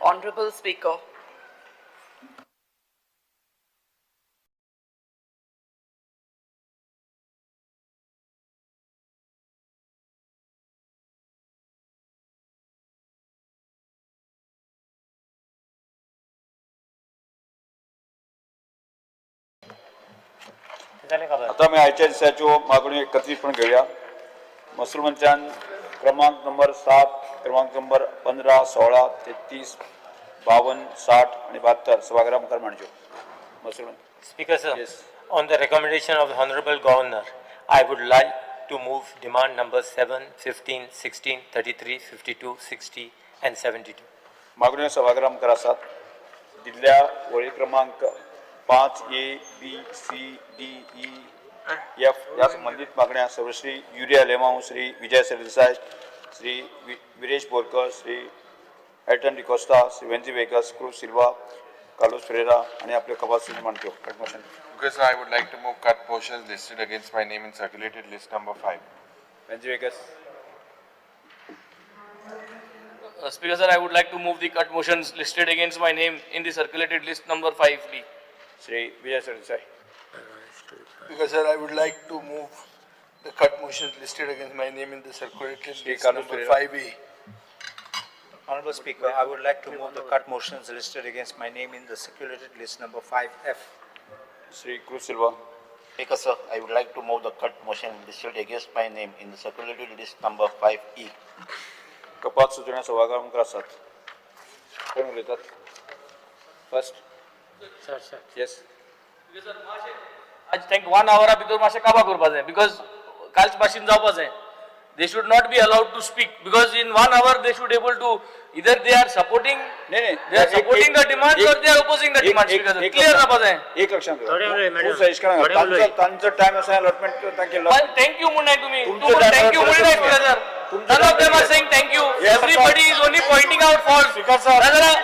Honorable Speaker. आता मी आयच्या दिसाच्यो मागण्यो एकत्रितपण घेऊया. मुसलमानच्यान क्रमांक नंबर 7, क्रमांक नंबर 15, 16, 33, 52, 60 आणि 72 सभागृहा मुखार मांडच्यो. मुसलमान. Speaker sir, Yes. On the recommendation of the Honorable Governor, I would like to move demand number 7, 15, 16, 33, 52, 60 and 72. मागण्यो सभागृहा मुखार आसात. दिल्ल्या वळी क्रमांक 5 A B C D E F ह्या संबंदीत मागण्या सर्वश्री युरी आलेमांव, श्री विजय सरदेसाय, श्री विरेश बोरकर, श्री एल्टन डिकोस्टा, श्री वेंझी वेगस, क्रूज सिल्वा, कार्लोस फेरेरा आणि आपले कपात सूचना मांडच्यो. Cut motion. Because I would like to move cut motions listed against my name in circulated list number 5. Venzy Viegas. Speaker sir, I would like to move the cut motions listed against my name in the circulated list number 5D. Shri Vijay Sardesai. Because sir, I would like to move the cut motions listed against my name in the circulated Shri list Carlos number Pereira. 5A. Honorable Speaker, I would like to move the cut motions listed against my name in the circulated list number 5F. Shri Cruz Silva. Speaker sir, I would like to move the cut motion listed against my name in the circulated list number 5E. कपात सुचोवण्या सभागृहा मुखार आसात. कोण उलयतात? First. Sir, sir. Yes. आज तांकां 1 आवरा भितर मातशें काबार करपा जाय, because कालचे भाशेन जावपा जाय. They should not be allowed to speak because in 1 hour they should able to either they are supporting, नाही नाही, they are supporting the demands or they are opposing the demands. Clear जावपा जाय. एक लक्षात थोडे उलय, मॅडम. तूं suggest करना. थोडे उलय. तांचो टायम आसा अलॉटमेंट तांकां केल्लो. Thank you म्हूण तुमी तुमचो तूं time thank you allotment म्हूण स्पीकर सर. तुमचो None of them are time saying thank you. Yes, sir. Everybody is only pointing out faults. Speaker sir. नाजाल्यार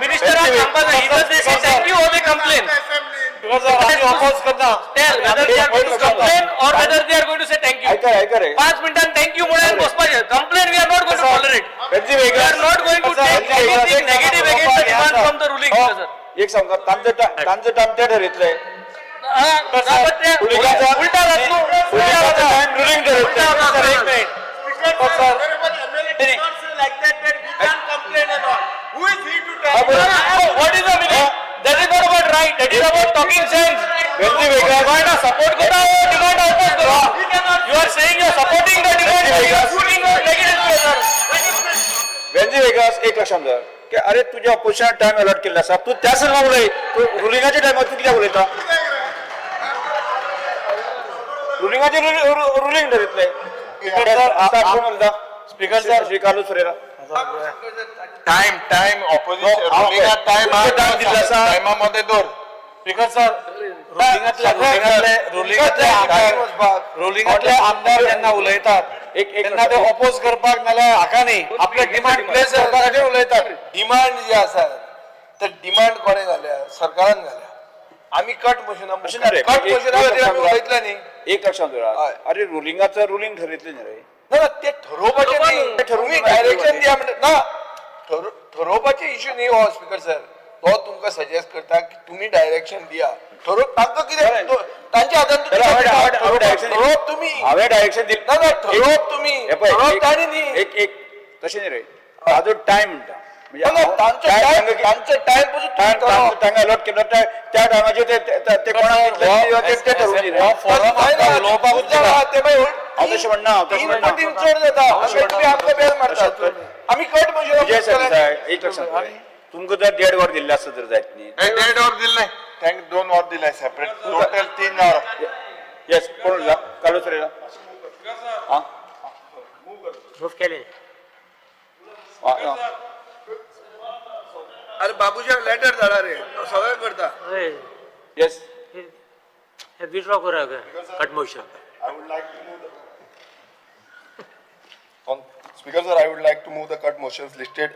मिनिस्टराक सांगपा जाय, either they say thank you or they complain. Speaker sir, आमी oppose करता. Tell whether they are going to complain or whether they are going to say thank you. आयका आयका रे. 5 मिनटां thank you म्हणून बसपाचें. Complain we are not going to tolerate. Venzy We Viegas. are not going to take anything negative against the demand from the ruling, sir. एक सांगता, तांचो time ते ठरयतले. उलटा जात न्हू. उलटा जाता. टायम रुलींग ठरयतले. उलटा जाता. एक minute. What is the meaning? That is not about right. That is about talking sense. Venzy Viegas. Demand support करा or demand oppose करा. You are saying you are supporting the demand, but you are putting out negative pressure. Venzy Viegas, एक लक्षात धर की अरे तुझ्या opposition time allot केल्लो आसा, तूं त्या संदर्भात उलय. तूं रुलिंगाच्या टायमार तूं कित्याक उलयता? रुलिंगाचे रुलिंग ठरयतले. कोण उलयता? Speaker sir. Shri Carlos Ferreira. Time, time, opposition, No, ruling time, तुमचो time दिल्लो आसा. टायमा मध्ये दवर. स्पीकर सर, रुलिंगातले आमदार जेन्ना उलयतात एक एक तेन्ना ते ऑपोज करपाक नाल्यार हाका न्ही, आपले डिमांड प्लेस करपा खातीर उलयतात. डिमांड जे आसा ते डिमांड कोणें घाल्या? सरकारान घाल्या. आमी कट मोशना अशें ना रे. कट मोशना खातीर आमी उलयतले न्ही. एक लक्षात दवरा. हय. अरे रुलिंगाचो रुलिंग ठरयतले न्ही रे. ना ना, ते ठरोवपाचें न्ही, तुमी डायरेक्शन दिया म्हणटा ना. ठरोवपाचे इशू न्ही हो स्पीकर सर. तो तुमकां सजेस्ट करता की तुमी डायरेक्शन दिया. ठरोव तांकां कितें तांच्या हातान ठरोवप तुमी. हांवें डायरेक्शन दिलें ना ना, ठरोवप तुमी, हे पळय, ठरोवप तांणी न्ही. एक एक तशें न्ही रे, ताजो टायम म्हणटा. ना ना, तांचो टायम, तांचो टायम पसून तुमी ठरोवप. तांकां अलॉट केलो त्या टायमाचेर ते कोणाक दितले ते ठरोवचें न्ही. हो फोरम आमकां उलोवपाकूच दिना. ते मागीर हांव तशें म्हणना, हांव तशें तीन म्हणना. पटीन चड जाता. आमी आमकां बेल मारतात. आमी कट विजय मोशन सरदेसाय, एक लक्षात दवर. तुमकां जर देड वर दिल्लें आसत तर जायत न्ही. देड वर दिले नाही, तांकां 2 वर दिले सेपरेट, टोटल 3 वर. येस, कोण उलयता? कार्लोस फेरेरा. आं Move केले. आं अरे बाबूशाक लेटर धाडा रे, तो सगळें करता. हय. येस. हे विथड्रॉ करा cut motion. I would like to move the On, Speaker sir, I would like to move the cut motions listed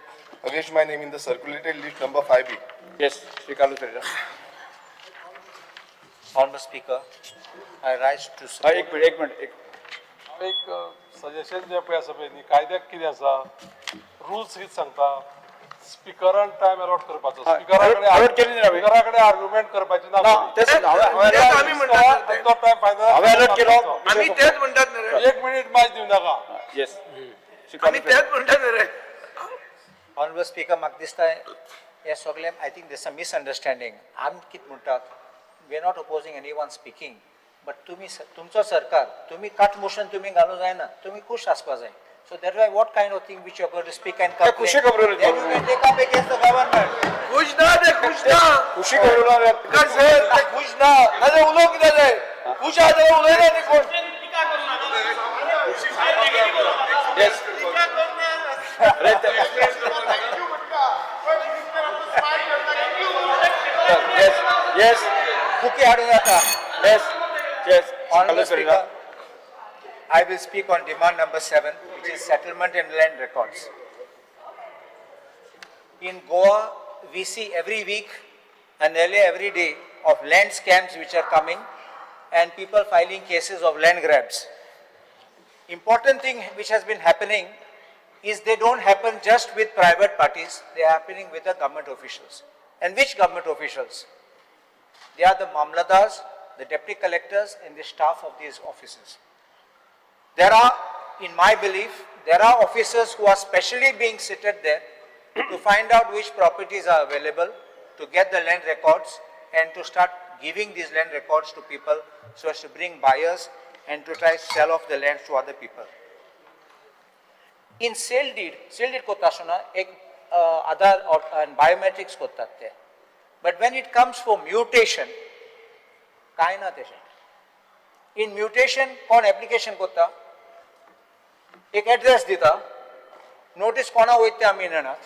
against my name in the circulated list number 5B. Yes, Shri Carlos Ferreira. Honorable Speaker, I rise to हा support. एक minute, एक minute, एक एक suggestion जे पळय आसा पळय न्ही, कायद्याक कितें आसा, रुल्स कितें सांगता, स्पिकरान टायम अलॉट करपाचो. allot केली ना हांवें. स्पिकरा कडेन आर्ग्युमेंट करपाची ना. ना, तेच तेच आमी म्हणटात न्ही. तो टायम फायनल हांवें अलॉट केलो. आमी तेच म्हणटात न्ही रे. एक मिनिट मायज दिवं नाका. येस. आमी तेच म्हणटात न्ही रे. Honorable Speaker, म्हाका दिसता हें सगळें I think there's a misunderstanding. आमी कितें म्हणटात, we are not opposing anyone speaking, but तुमी तुमचो सरकार, तुमी कट मोशन तुमी घालूंक जायना, तुमी खूश आसपा जाय. So that why what kind of thing which you are going to speak and complain, खुशी खबर then you can take up against the government. खुश ना ते, खुश ना. खुशी खबर. स्पीकर सर, ते खुश ना, नाजाल्यार उलोवंक कित्याक जाय? खुश आहा जाल्यार उलयना न्ही कोण. येस. Yes yes. बुके हाडून जाता. Yes yes. Honorable Speaker, I will speak on demand number 7, which is settlement and land records. In Goa, we see every week and nearly every day of land scams which are coming and people filing cases of land grabs. Important thing which has been happening is they don't happen just with private parties, they are happening with the government officials. And which government officials? They are the mamladars, the deputy collectors and the staff of these offices. There are, in my belief, there are officers who are specially being seated there to find out which properties are available, to get the land records and to start giving these land records to people so as to bring buyers and to try sell off the land to other people. In sale deed, sale deed करता आसतना एक आधार and biometrics करतात ते. But when it comes for mutation, काय ना तेशें. In mutation कोण application करता, एक एड्रेस दिता, नोटीस कोणा वयता ते आमी नेणात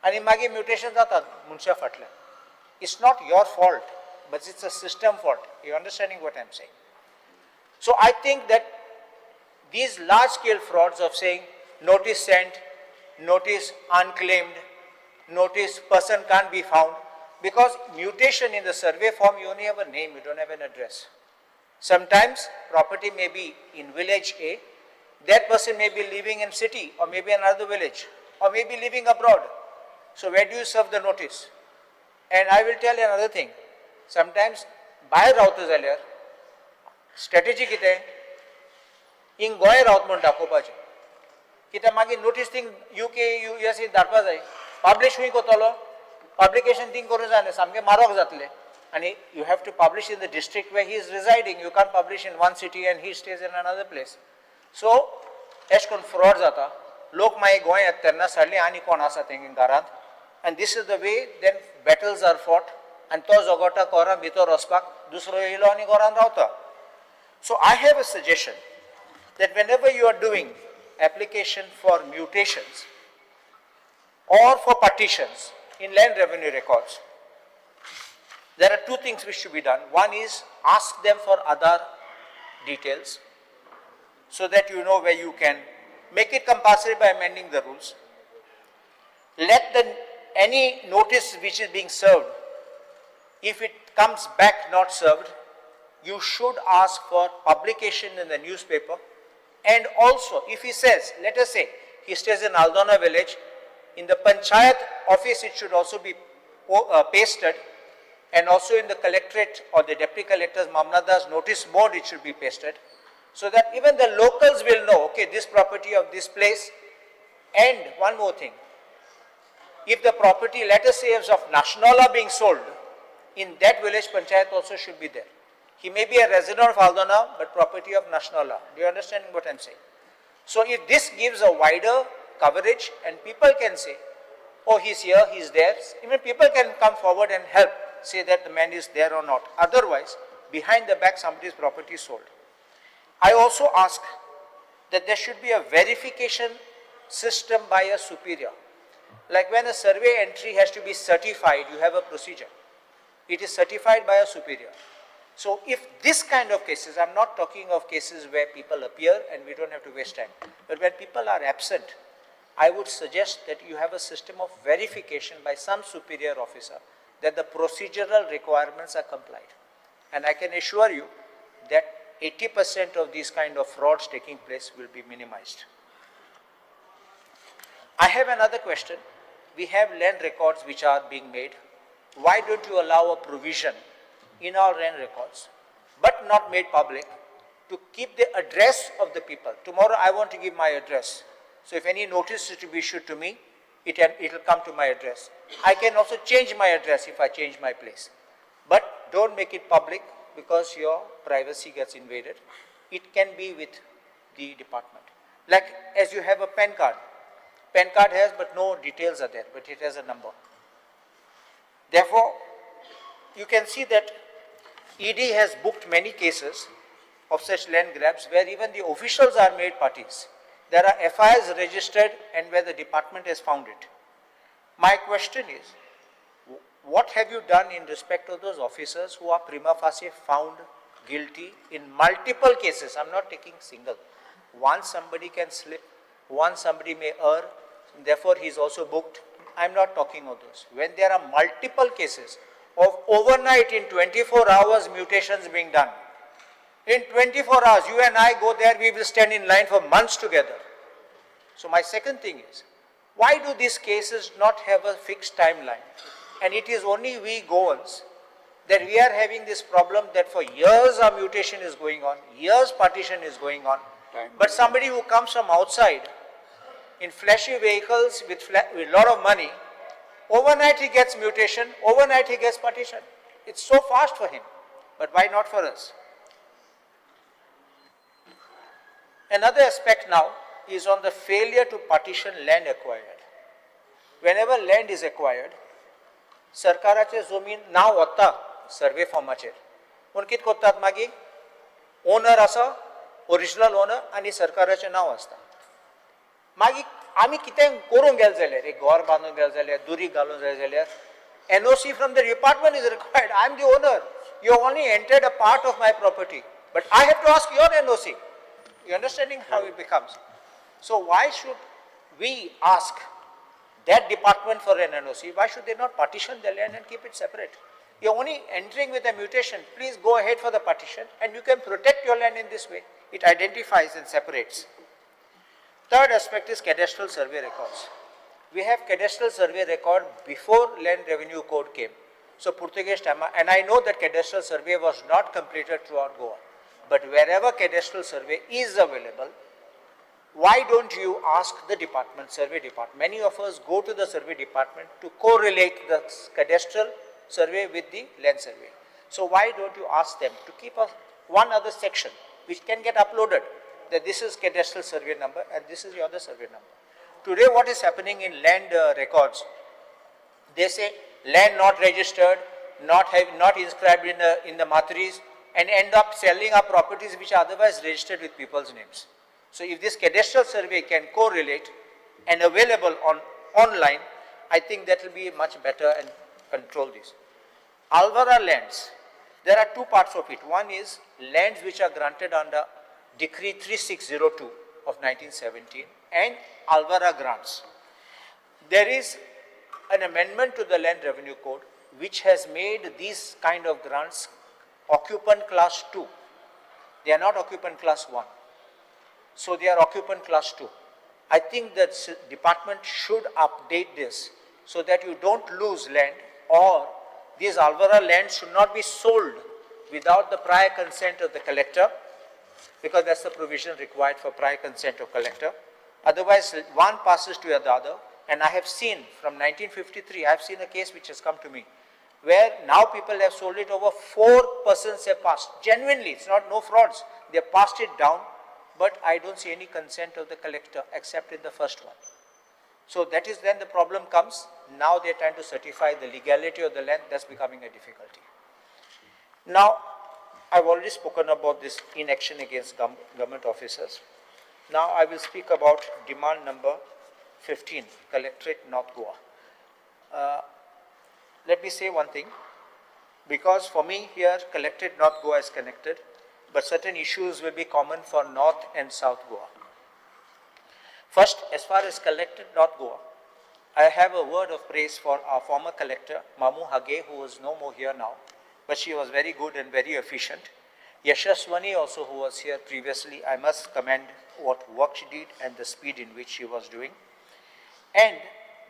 आनी मागीर म्युटेशन जाता मनशा फाटल्यान. It's not your fault, but it's a system fault. You understanding what I am saying? So I think that these large scale frauds of saying notice sent, notice unclaimed, notice person can't be found, because mutation in the survey form, you only have a name, you don't have an address. Sometimes property may be in village A, that person may be living in city or maybe another village or maybe living abroad. So where do you serve the notice? And I will tell you another thing. Sometimes भायर रावता जाल्यार strategy कितें, हिंग गोंय रावत म्हूण दाखोवपाचें, कित्याक मागीर notice thing UK US धाडपा जाय, पब्लिश खंय करतलो, पब्लिकेशन थिंग करूंक जायना, सामकें मारोग जातलें. आनी you have to publish in the district where he is residing, you can publish in one city and he stays in another place. So एश करून फ्रॉड जाता, लोक मागीर गोंय येता तेन्ना सडली आनी कोण आसा तेंगे घरांत, आनी this is the way then battles are fought. आनी तो झगडटा घरां भितर वचपाक, दुसरो येयलो आनी घरान रावता. So I have a suggestion that whenever you are doing application for mutations or for partitions in land revenue records, there are two things which should be done. One is ask them for other details so that you know where you can make it compulsory by amending the rules. Let the any notice which is being served, if it comes back not served, you should ask for publication in the newspaper. And also, if he says, let us say, he stays in Aldona village, in the panchayat office it should also be pasted, and also in the collectorate or the deputy collector's Mamladar's notice board it should be pasted, so that even the locals will know, okay, this property of this place. And one more thing, if the property, let us say, is of Nationala being sold, in that village panchayat also should be there. He may be a resident of Aldona, but property of Nationala. Do you understand what I am saying? So if this gives a wider coverage and people can say, oh, he's here, he's there, even people can come forward and help, say that the man is there or not. Otherwise, behind the back, somebody's property is sold. I also ask that there should be a verification system by a superior. Like when a survey entry has to be certified, you have a procedure. It is certified by a superior. So if this kind of cases, I'm not talking of cases where people appear and we don't have to waste time, but when people are absent, I would suggest that you have a system of verification by some superior officer that the procedural requirements are complied. And I can assure you that 80% of these kind of frauds taking place will be minimized. I have another question. We have land records which are being made. Why don't you allow a provision in our land records, but not made public, to keep the address of the people? Tomorrow I want to give my address. So if any notice is to be issued to me, it'll come to my address. I can also change my address if I change my place. But don't make it public because your privacy gets invaded. It can be with the department. Like as you have a PAN card. PAN card has, but no details are there, but it has a number. Therefore, you can see that ED has booked many cases of such land grabs where even the officials are made parties. There are FIRs registered and where the department has found it. My question is, what have you done in respect of those officers who are prima facie found guilty in multiple cases? I'm not taking single. Once somebody can slip, once somebody may err, therefore he is also booked. I'm not talking of those. When there are multiple cases of overnight in 24 hours mutations being done, in 24 hours, you and I go there, we will stand in line for months together. So my second thing is, why do these cases not have a fixed timeline? And it is only we Goans that we are having this problem that for years our mutation is going on, years partition is going on. But somebody who comes from outside in flashy vehicles with a lot of money, overnight he gets mutation, overnight he gets partition. It's so fast for him, but why not for us? Another aspect now is on the failure to partition land acquired. Whenever land is acquired, सरकाराचे जमीन नाव वता survey फॉर्माचेर, पूण कितें करतात मागीर owner आसा, original owner आनी सरकाराचें नांव आसता. मागीर आमी कितें करूंक गेले जाल्यार, एक घर बांदूंक गेले जाल्यार, दुरीग घालूंक जाय जाल्यार NOC from the department is required. I am the owner. You only entered a part of my property, but I have to ask your NOC. You understanding how it becomes? So why should we ask that department for an NOC? Why should they not partition the land and keep it separate? You're only entering with a mutation. Please go ahead for the partition and you can protect your land in this way. It identifies and separates. Third aspect is cadastral survey records. We have cadastral survey record before Land Revenue Code came. So Portuguese time, and I know that cadastral survey was not completed throughout Goa. But wherever cadastral survey is available, why don't you ask the department, survey department? Many of us go to the survey department to correlate the cadastral survey with the land survey. So why don't you ask them to keep a one other section which can get uploaded, that this is cadastral survey number and this is your other survey number. Today what is happening in land records, they say land not registered, not inscribed in the matris, and end up selling our properties which are otherwise registered with people's names. So if this cadastral survey can correlate and available on online, I think that will be much better and control this. Alvara lands, there are two parts of it. One is lands which are granted under Decree 3602 of 1917 and Alvara grants. There is an amendment to the Land Revenue Code which has made these kind of grants occupant class 2. They are not occupant class 1. So they are occupant class 2. I think that department should update this so that you don't lose land, or these Alvara lands should not be sold without the prior consent of the collector, because that's the provision required for prior consent of collector. Otherwise, one passes to the other, and I have seen from 1953, I have seen a case which has come to me, where now people have sold it over, 4 persons have passed. Genuinely, it's not no frauds. They have passed it down, but I don't see any consent of the collector except in the first one. So that is when the problem comes. Now they are trying to certify the legality of the land. That's becoming a difficulty. Now, I've already spoken about this inaction against government officers. Now I will speak about demand number 15, Collectorate North Goa. Let me say one thing, because for me here, Collectorate North Goa is connected, but certain issues will be common for North and South Goa. First, as far as Collectorate North Goa, I have a word of praise for our former collector, Mamu Hage, who is no more here now, but she was very good and very efficient. Yashaswani also, who was here previously, I must commend what work she did and the speed in which she was doing. And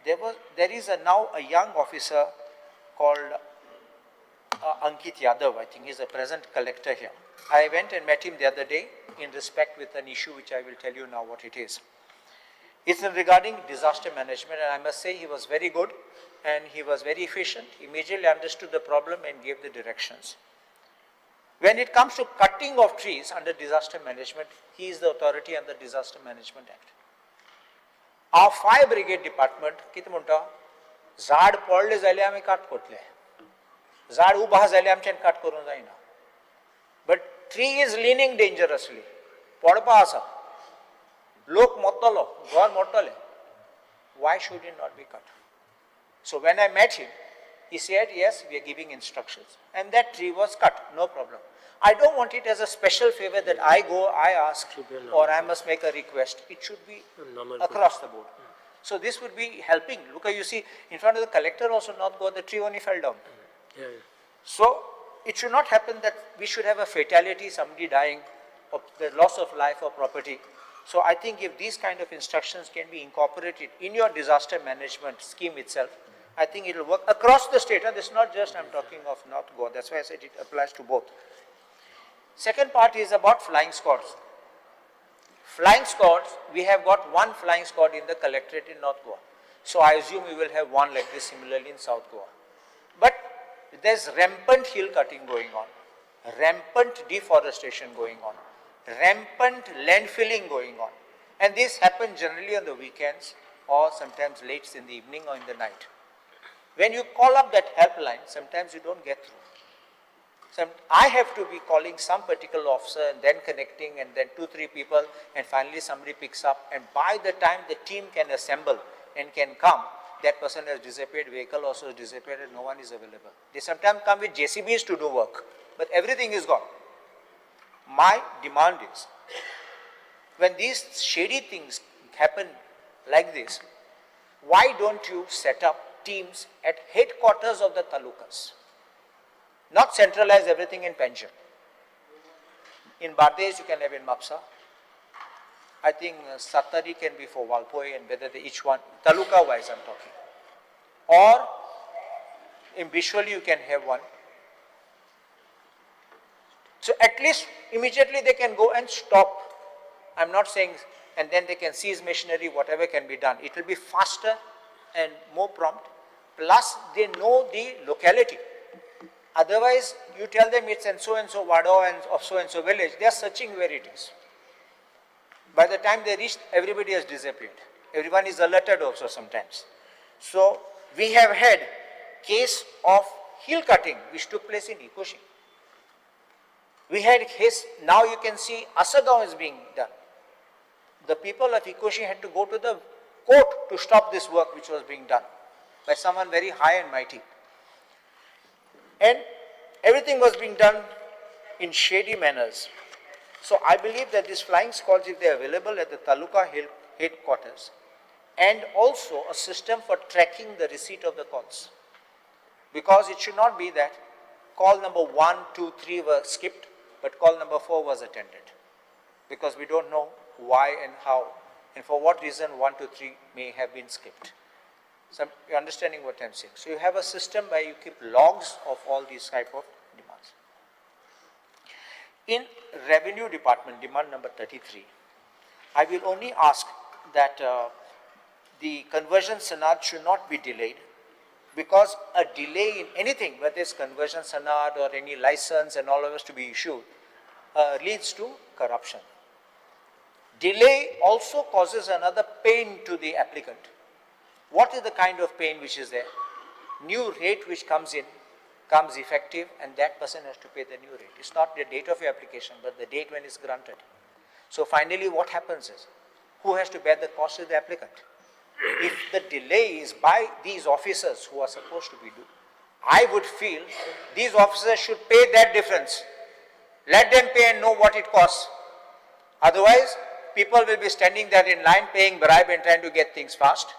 There is a now a young officer called Ankit Yadav, I think he's the present collector here. I went and met him the other day in respect with an issue which I will tell you now what it is. It's in regarding disaster management, and I must say he was very good and he was very efficient, immediately understood the problem and gave the directions. When it comes to cutting of trees under disaster management, he is the authority under Disaster Management Act. Our fire brigade department, कितें म्हणटा, झाड पडलें जाल्यार आमी काट करतले, झाड उबो आसा जाल्यार आमच्यान काट करूंक जायना. But tree is leaning dangerously, पडपा आसा, लोक मरतलो, घर मोडटले. Why should it not be cut? So when I met him, he said, yes, we are giving instructions. And that tree was cut, no problem. I don't want it as a special favor that I go, I ask, or I must make a request. It should be across the board. So this would be helping. Look, you see, in front of the collector also not go, the tree only fell down. Yeah. So it should not happen that we should have a fatality, somebody dying, or the loss of life or property. So I think if these kind of instructions can be incorporated in your disaster management scheme itself, I think it will work across the state. And this is not just I'm talking of North Goa. That's why I said it applies to both. Second part is about flying squads. Flying squads, we have got one flying squad in the collectorate in North Goa. So I assume we will have one like this similarly in South Goa. But there's rampant hill cutting going on, rampant deforestation going on, rampant landfilling going on. And this happens generally on the weekends or sometimes late in the evening or in the night. When you call up that helpline, sometimes you don't get through. I have to be calling some particular officer and then connecting and then 2-3 people, and finally somebody picks up, and by the time the team can assemble and can come, that person has disappeared, vehicle also has disappeared, and no one is available. They sometimes come with JCBs to do work, but everything is gone. My demand is, when these shady things happen like this, why don't you set up teams at headquarters of the talukas? Not centralize everything in Panjim. In Bardez, you can have in Mapsa. I think Satari can be for Valpoi, and whether they each one, taluka wise I'm talking. Or in Bishwali you can have one. So at least immediately they can go and stop. I'm not saying, and then they can seize machinery, whatever can be done. It will be faster and more prompt. Plus they know the locality. Otherwise, you tell them it's in so-and-so Wado and of so-and-so village, they are searching where it is. By the time they reach, everybody has disappeared. Everyone is alerted also sometimes. So we have had case of hill cutting which took place in Ikoshi. We had case, now you can see Asagaon is being done. The people of Ikoshi had to go to the court to stop this work which was being done by someone very high and mighty. And everything was being done in shady manners. So I believe that these flying squads, if they are available at the Taluka headquarters, and also a system for tracking the receipt of the calls. Because it should not be that call number 1, 2, 3 were skipped, but call number 4 was attended. Because we don't know why and how, and for what reason 1, 2, 3 may have been skipped. So you're understanding what I'm saying. So you have a system where you keep logs of all these type of demands. In revenue department, demand number 33, I will only ask that the conversion sanad should not be delayed, because a delay in anything, whether it's conversion sanad or any license and all of us to be issued, leads to corruption. Delay also causes another pain to the applicant. What is the kind of pain which is there? New rate which comes in, comes effective, and that person has to pay the new rate. It's not the date of your application, but the date when it's granted. So finally what happens is, who has to bear the cost is the applicant. If the delay is by these officers who are supposed to be do, I would feel these officers should pay that difference. Let them pay and know what it costs. Otherwise, people will be standing there in line paying bribe and trying to get things fast.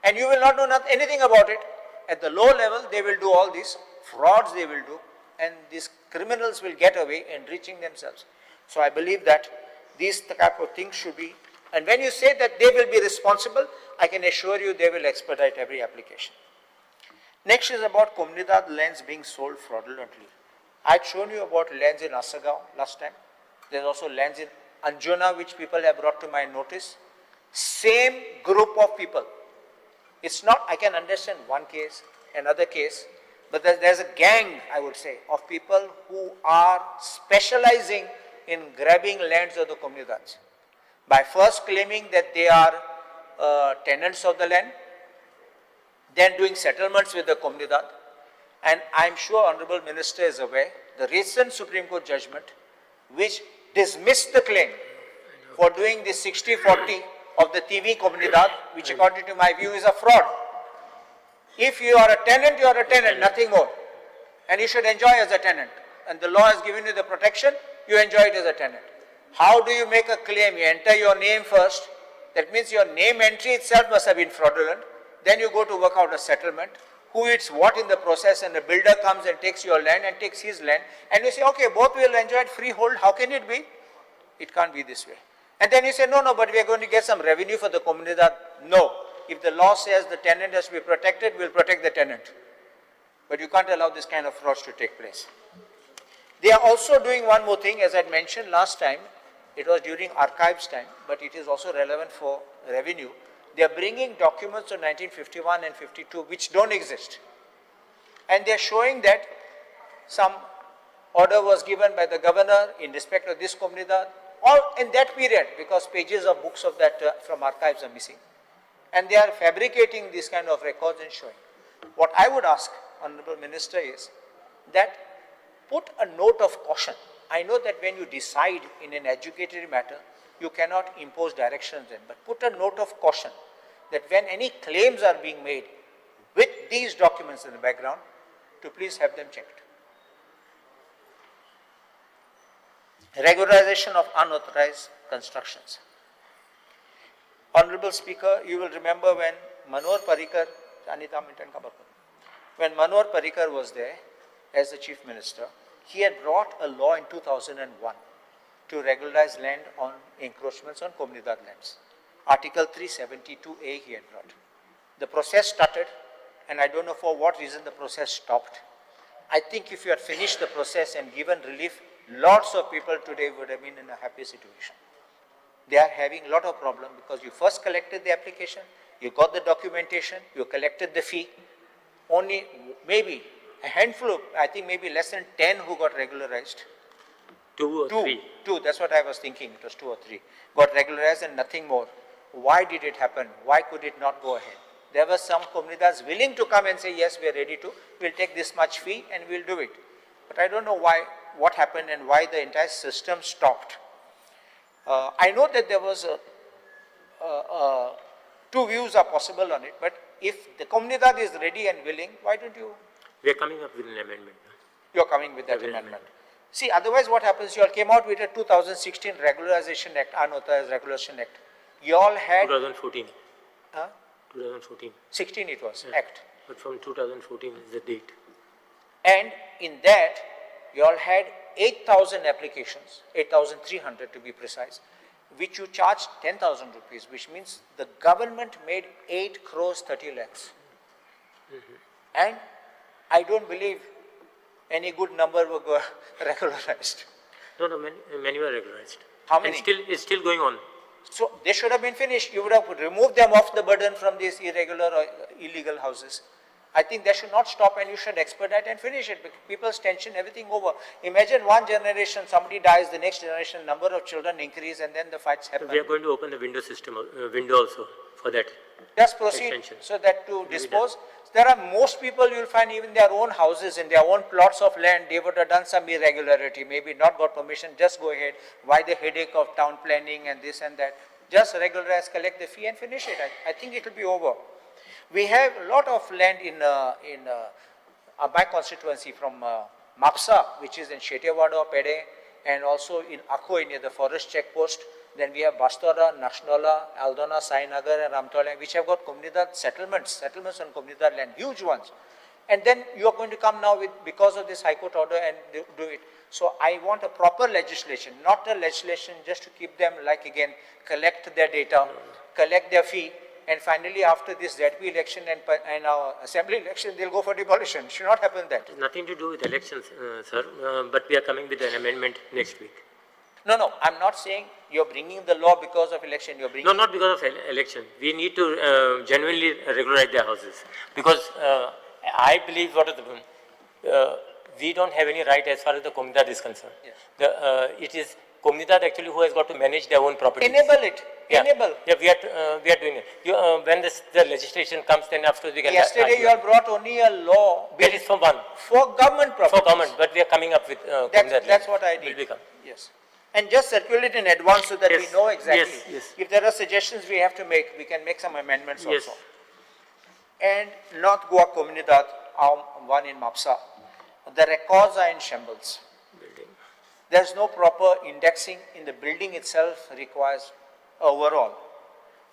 And you will not know anything about it. At the low level, they will do all these frauds they will do, and these criminals will get away enriching themselves. So I believe that these type of things should be, and when you say that they will be responsible, I can assure you they will expedite every application. Next is about Comunidade lands being sold fraudulently. I had shown you about lands in Assagao last time. There's also lands in Anjuna which people have brought to my notice. Same group of people. It's not, I can understand one case, another case, but there's a gang, I would say, of people who are specializing in grabbing lands of the Comunidades. By first claiming that they are tenants of the land, then doing settlements with the Comunidade. And I'm sure Honorable Minister is aware, the recent Supreme Court judgment, which dismissed the claim for doing the 60-40 of the TV Comunidade, which according to my view is a fraud. If you are a tenant, you are a tenant, nothing more. And you should enjoy as a tenant. And the law has given you the protection, you enjoy it as a tenant. How do you make a claim? You enter your name first. That means your name entry itself must have been fraudulent. Then you go to work out a settlement. Who eats what in the process, and the builder comes and takes your land and takes his land. And you say, okay, both will enjoy it freehold. How can it be? It can't be this way. And then you say, no, no, but we are going to get some revenue for the Comunidade. No. If the law says the tenant has to be protected, we'll protect the tenant. But you can't allow this kind of frauds to take place. They are also doing one more thing, as I had mentioned last time, it was during archives time, but it is also relevant for revenue. They are bringing documents of 1951 and 52 which don't exist. And they are showing that some order was given by the governor in respect of this Comunidade, all in that period, because pages of books of that from archives are missing. And they are fabricating these kind of records and showing. What I would ask, Honorable Minister, is that put a note of caution. I know that when you decide in an adjudicatory matter, you cannot impose directions then, but put a note of caution that when any claims are being made with these documents in the background, to please have them checked. Regularization of unauthorized constructions. Honorable Speaker, you will remember when Manohar Parrikar, when Manohar Parrikar was there as the Chief Minister, he had brought a law in 2001 to regularize land on encroachments on Comunidade lands. Article 372A he had brought. The process started, and I don't know for what reason the process stopped. I think if you had finished the process and given relief, lots of people today would have been in a happy situation. They are having a lot of problem because you first collected the application, you got the documentation, you collected the fee. Only maybe a handful of, I think maybe less than 10 who got regularized. 2 or 3. Two, that's what I was thinking, it was 2 or 3. Got regularized and nothing more. Why did it happen? Why could it not go ahead? There were some comunidades willing to come and say, yes, we are ready to, we'll take this much fee and we'll do it. But I don't know why, what happened and why the entire system stopped. I know that there was two views are possible on it, but if the comunidad is ready and willing, why don't you? We are coming up with an amendment. You are coming with that amendment. See, otherwise what happens, you all came out with a 2016 Regularization Act, Unauthorized Regularization Act. You all had... 2014. Huh? 2014. 16 it was, yeah. Act. But from 2014 is the date. And in that, you all had 8,000 applications, 8,300 to be precise, which you charged 10,000 rupees, which means the government made 8 crores 30 lakhs. Mm-hmm. And I don't believe any good number were regularized. No, no, many were regularized. How many? And it's still going on. So they should have been finished. You would have removed them off the burden from these irregular or illegal houses. I think they should not stop, and you should expedite and finish it, because people's tension, everything over. Imagine one generation, somebody dies, the next generation, number of children increase, and then the fights happen. We are going to open the window system, window also for that. Just proceed extension. So that to dispose. There are most people you will find even their own houses, in their own plots of land, they would have done some irregularity, maybe not got permission, just go ahead. Why the headache of town planning and this and that? Just regularize, collect the fee and finish it. I think it will be over. We have a lot of land in my constituency from Mapsa, which is in Shetewada, Pede, and also in Akoi near the forest checkpost. Then we have Bastora, Nashnola, Aldona, Sainagar and Ramtola, which have got Comunidade settlements on Comunidade land, huge ones. And then you are going to come now with, because of this High Court order, and do it. So I want a proper legislation, not a legislation just to keep them, like again, collect their data, collect their fee, And finally, after this ZP election and our assembly election, they'll go for demolition. Should not happen that. Nothing to do with elections, sir, but we are coming with an amendment next week. No, no, I'm not saying you're bringing the law because of election, you're bringing. No, not because of election. We need to genuinely regularize their houses because I believe what is the, we don't have any right as far as the Comunidad is concerned. Yes. It is Comunidad actually who has got to manage their own property. Enable it, Yeah. enable. Yeah, we are doing it. When the legislation comes, then after we can. Yesterday you have brought only a law. That is for one. For government properties. For government, but we are coming up with Comunidad. That's what I did. Will become. Yes. And just circulate in advance so that Yes. we know exactly. Yes, yes. If there are suggestions we have to make, we can make some amendments Yes. also. And North Goa Comunidad, our one in Mapsa, the records are in shambles. Building. There's no proper indexing in the building itself requires overall.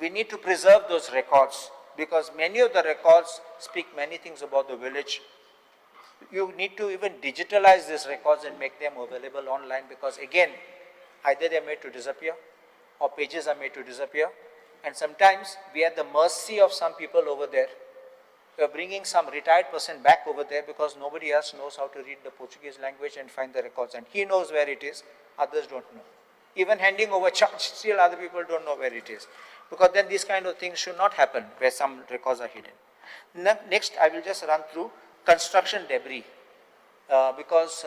We need to preserve those records because many of the records speak many things about the village. You need to even digitalize these records and make them available online because again, either they're made to disappear or pages are made to disappear. And sometimes we are at the mercy of some people over there. We are bringing some retired person back over there because nobody else knows how to read the Portuguese language and find the records. And he knows where it is, others don't know. Even handing over charge, still other people don't know where it is. Because then these kind of things should not happen where some records are hidden. Next, I will just run through construction debris. Because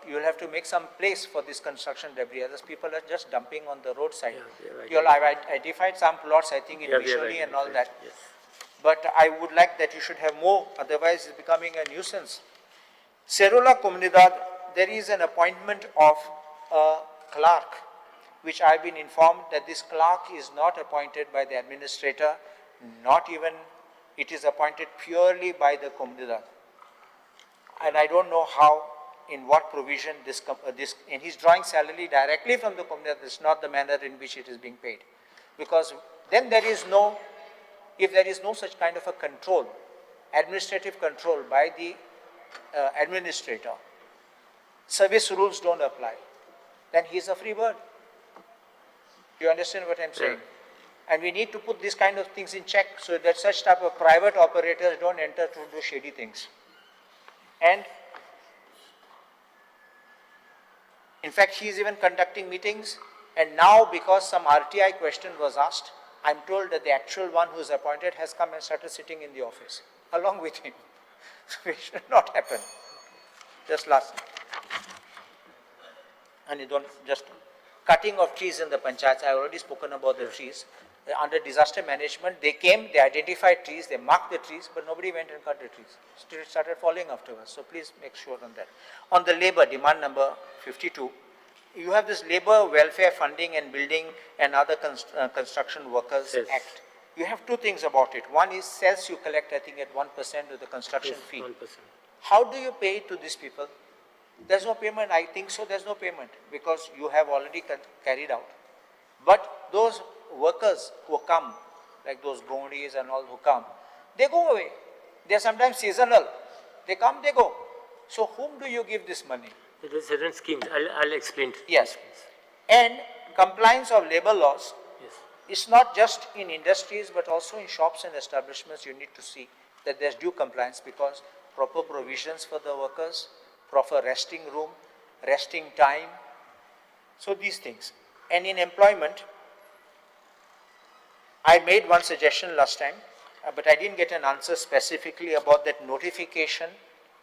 you will have to make some place for this construction debris, others people are just dumping on the roadside. Yeah, You all have identified some plots, I think, in Yeah, we have Bisholi and all identified, that. Yes. But I would like that you should have more, otherwise it's becoming a nuisance. Serula Comunidad, there is an appointment of a clerk, which I've been informed that this clerk is not appointed by the administrator, not even, it is appointed purely by the Comunidad. And I don't know how, in what provision this, and he's drawing salary directly from the Comunidad. It's not the manner in which it is being paid. Because then there is no, if there is no such kind of a control, administrative control by the administrator, service rules don't apply, then he's a free bird. Do you understand what I'm saying? And we need to put these kind of things in check so that such type of private operators don't enter to do shady things. And in fact, he is even conducting meetings, and now because some RTI question was asked, I'm told that the actual one who is appointed has come and started sitting in the office along with him, which should not happen. Just last. And you don't just cutting of trees in the panchayats. I already spoken about the trees. Under disaster management, they came, they identified trees, they marked the trees, but nobody went and cut the trees. Still it started falling afterwards. So please make sure on that. On the labor, demand number 52, you have this Labor Welfare Funding and Building and Other Construction Workers Yes. Act. You have two things about it. One is cess you collect, I think, at 1% of the construction Yes, fee. 1%. How do you pay to these people? There's no payment. I think so. There's no payment because you have already carried out. But those workers who come, like those gondis and all who come, they go away. They are sometimes seasonal. They come, they go. So whom do you give this money? There are certain schemes. I'll explain. Yes. And compliance of labor laws. Yes. It's not just in industries, but also in shops and establishments. You need to see that there's due compliance because proper provisions for the workers, proper resting room, resting time. So these things. And in employment, I made one suggestion last time, but I didn't get an answer specifically about that notification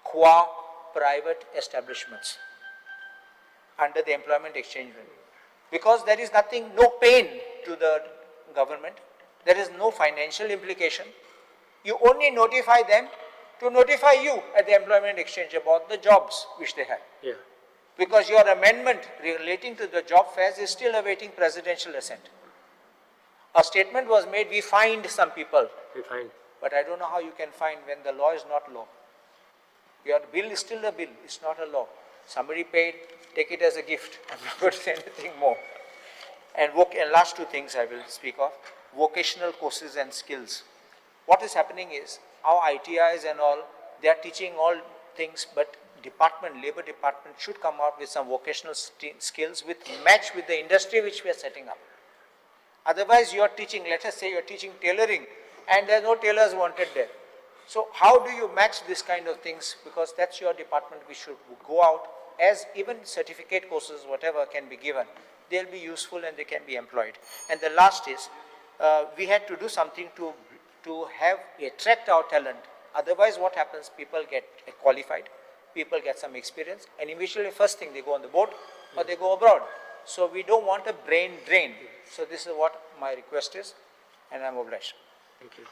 qua private establishments under the Employment Exchange Bill. Because there is nothing, no pain to the government, there is no financial implication. You only notify them to notify you at the Employment Exchange about the jobs which they have. Yeah. Because your amendment relating to the job fairs is still awaiting presidential assent. A statement was made, we fined some people. We find. But I don't know how you can find when the law is not law. Your bill is still a bill, it's not a law. Somebody paid, take it as a gift. I'm not going to say anything more. And last two things I will speak of, vocational courses and skills. What is happening is, our ITIs and all, they are teaching all things, but labor department should come out with some vocational skills with match with the industry which we are setting up. Otherwise, you are teaching, let us say you are teaching tailoring, And there are no tailors wanted there. So how do you match this kind of things? Because that's your department, we should go out as even certificate courses, whatever can be given, they'll be useful and they can be employed. And the last is, we had to do something to have attract our talent. Otherwise, what happens, people get qualified, people get some experience, and immediately first thing they go on the boat or they go abroad. So we don't want a brain drain. So this is what my request is, and I'm obliged. Thank you.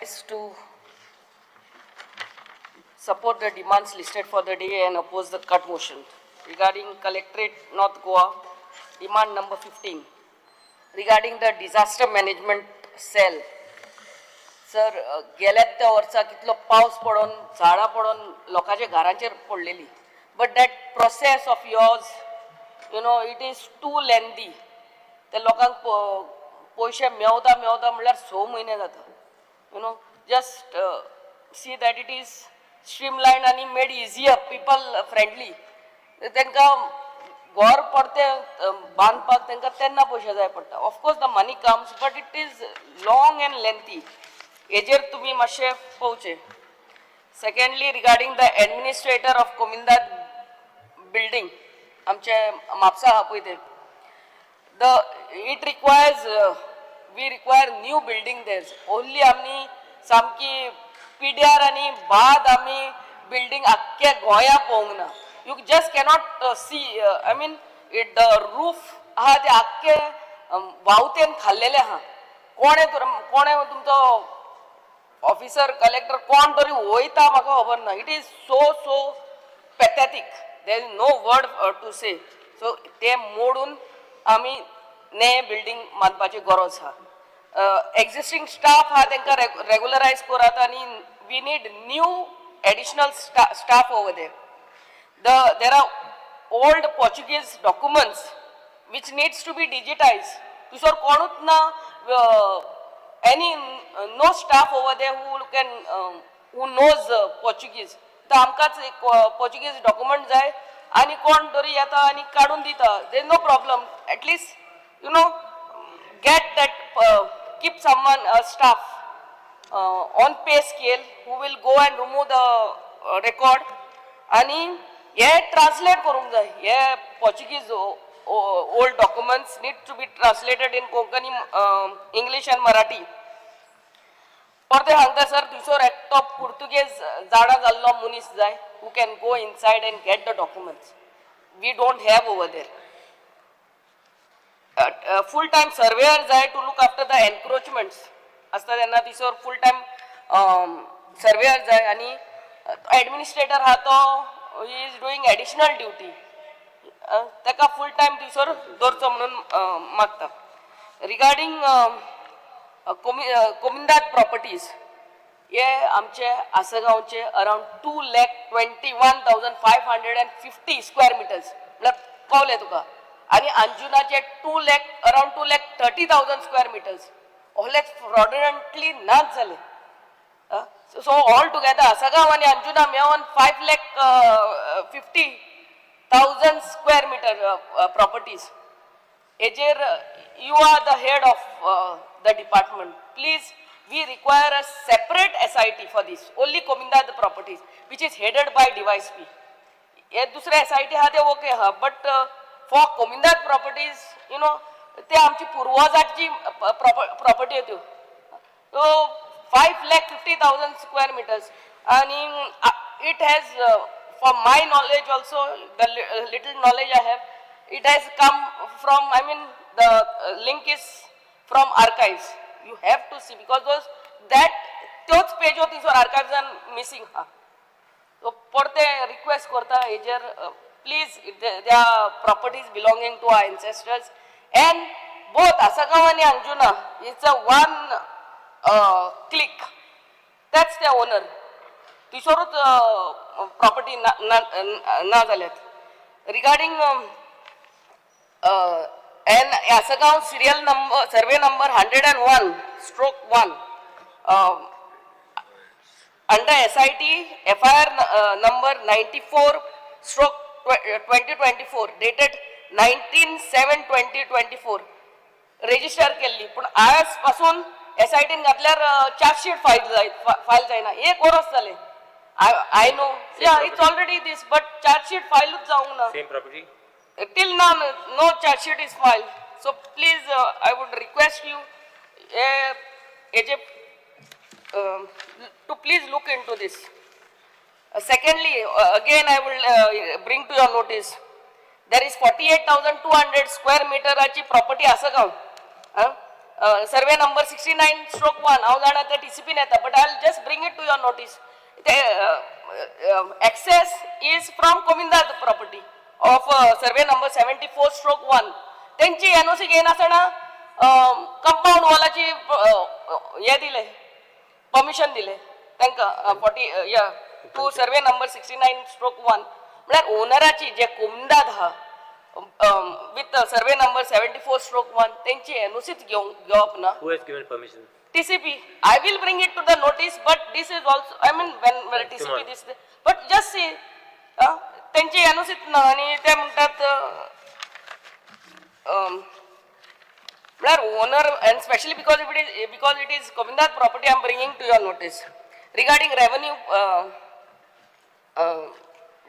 Is to support the demands listed for the day and oppose the cut motion regarding Collectorate North Goa, demand number 15, regarding the disaster management cell. Sir, गेल्यात त्या वर्सा कितलो पावस पडोन झाडां पडोन लोकांच्या घरांचेर पडलेली, but that process of yours, it is too lengthy. ते लोकांक पयशे मेवता मेवता म्हणल्यार 6 म्हयने जाता. Just see that it is streamlined आनी मेड इजियर, पिपल फ्रेंडली. तांकां घर परतें बांदपाक तांकां तेन्ना पयशे जाय पडटा. Of course the money comes, but it is long and lengthy. हेजेर तुमी मातशें पळोवचें. Secondly, regarding the administrator of Comunidade building, आमचे म्हापसा आहा पळय तें, the it requires we require new building there. Only आमी सामकी पिड्यार आनी बाद आमी बिल्डींग आख्ख्या गोंया पळोवंक ना. You just cannot see, I mean it the roof आहा ते आख्खे व्हांवतेन खाल्लेले आहा. कोणे कोणे तुमचो ऑफिसर कलेक्टर कोण तरी वयता म्हाका खबर ना. It is so so pathetic, there is no word to say. So ते मोडून आमी ने बिल्डींग बांदपाची गरज आहा. एक्झिस्टींग स्टाफ आहा तांकां रेगुलरायज करात आनी we need new additional staff over there. There are old Portuguese documents which needs to be digitized. दुसरो कोणूच ना, any no staff over there who can who knows Portuguese. तर आमकांच एक पोर्चुगीज डॉक्युमेंट जाय आनी कोण तरी येता आनी काडून दिता. There is no problem. At least get that, keep someone, staff on pay scale who will go and remove the record. आनी हे ट्रान्सलेट करूंक जाय. हे Portuguese old documents need to be translated in Konkani, English and Marathi. परते सांगता sir, थंयसर एकटो पुर्तुगेज जाणा जाल्लो मनीस जाय who can go inside and get the documents. We don't have over there. Full time surveyor जाय to look after the encroachments आसता तेन्ना थंयसर फूल टायम सर्वेयर जाय. आनी एडमिनिस्ट्रेटर आहा तो he is doing additional duty, ताका फूल टायम थंयसर दवरचो म्हणून मागता. रिगार्डींग कोमिंदाद प्रॉपर्टीज, हे आमचे आसगांवचे around 2,21,550 square meters म्हळ्यार कळलें तुका. आनी अंजुनाचे 2 lakh, around 2,30,000 square meters ओहले फ्रॉड्युलंटली नाच जाले. सो ऑल टुगेदर आसगांव आनी अंजुना मेळोन 5,50,000 square meter properties. हेजेर you are the head of the department, please, we require a separate SIT for this, only Comunidade properties, which is headed by DYSP. हे दुसरे SIT आहा ते okay आहा, but for Comunidade properties, ते आमची पुर्वजांची property त्यो. So 5,50,000 square meters आणि it has, for my knowledge also, the little knowledge I have, it has come from, I mean, the link is from archives. You have to see because those that त्योच Peugeot थंयसर आर्काइव्सान missing आहा. So परते request करता हेजेर, please, their properties belonging to our ancestors and both Assagao आनी Anjuna, it's a one click, that's the owner. थंयसरूच property ना जाल्यात. Regarding and Assagao serial number, survey number 101/1, under SIT FIR number 94/2024 dated 19/7/2024. Register केल्ली पूण आयज पासून S I tin घातल्यार chargesheet file जाय फायल जायना एक वरस जालें. I know, yeah, it's already this, but chargesheet फायलूच जावंक ना. Same property? Till now, no charge sheet is filed. So please, I would request you, AJ, to please look into this. Secondly, again I will bring to your notice, there is 48,200 square meter ची property Assagao. Survey number 69/1, हांव जाणा ते TCP येता, but I will just bring it to your notice. ते access is from Comunidade property of survey number 74/1. तेंची NOC घेयनासतना compound वॉलाची हे दिले, permission दिले तांकां 40 या to survey number 69/1. म्हळ्यार ओनराची जे कोमिंदाद आहा with survey number 74/1 तेंची एनओसीच घेवप ना. Who has given permission? TCP. I will bring it to the notice, but this is also, I mean, when TCP Tomorrow. this, but just see, तेंची एनओसीच ना आनी ते म्हणटात म्हळ्यार owner, and specially because it is Comunidade property, I am bringing to your notice. Regarding revenue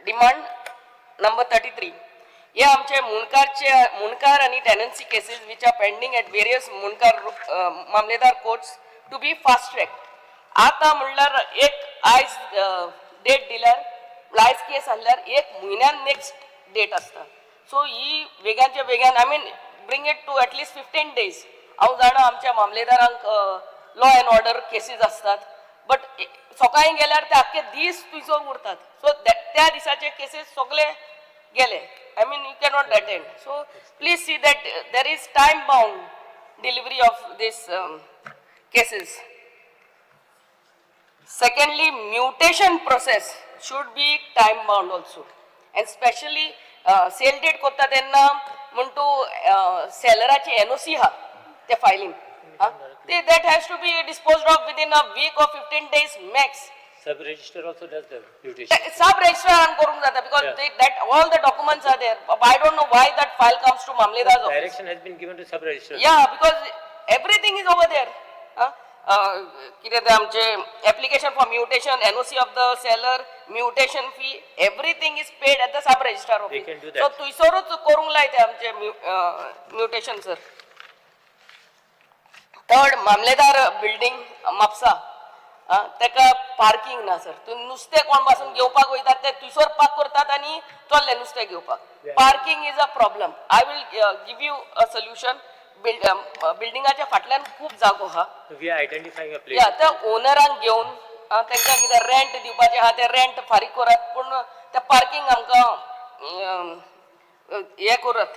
demand number 33, हे आमचे मुणकारचे मुणकार आनी tenancy cases which are pending at various Mundkar Mamledar courts to be fast track. आतां म्हणल्यार एक आयज date दिल्यार, आयज केस आहल्यार एक म्हयन्यान नेक्स्ट डेट आसता. सो ही वेगानच्या वेगान, I mean, bring it to at least 15 days. हांव जाणा आमच्या मामलेदारांक लॉ एंड ऑर्डर केसीस आसतात, बट सकाळी गेल्यार ते आख्खे दीस थंयसर उरतात. सो त्या दिसाचे केसीस सगळे गेले. I mean, you cannot attend. So please see that there is time bound delivery of this cases. Secondly, mutation process should be time bound also. And specially sale deed करता तेन्ना म्हण तूं सेलराची NOC आहा ते filing ते that has to be disposed of within a week or 15 days max. Sub registrar also does the mutation. सब रजिस्ट्रारान करूंक जाता because that all the documents are there. I don't know why that file comes to Mamledar's office. Direction has been given to sub registrar. Yeah, because everything is over there. कितें तें आमचे application for mutation, NOC of the seller, mutation fee, everything is paid at the sub registrar They office. can do so that. थंयसरूच करूंक लाय ते आमचे mutation sir. Third, Mamledar building Mapusa, तेका parking ना सर. तूं नुस्तें कोण पासून घेवपाक वयतात ते थंयसर पार्क करतात आनी चल्ले नुस्तें घेवपाक. Parking is a problem. I will give you a solution. बिल्डिंगाच्या फाटल्यान खूब जागो आहा. We are identifying a place. या त्या ओनरांक घेवन तांकां कितें रेंट दिवपाचें आहा तें रेंट फारीक करात, पूण तें पार्किंग आमकां हें करात.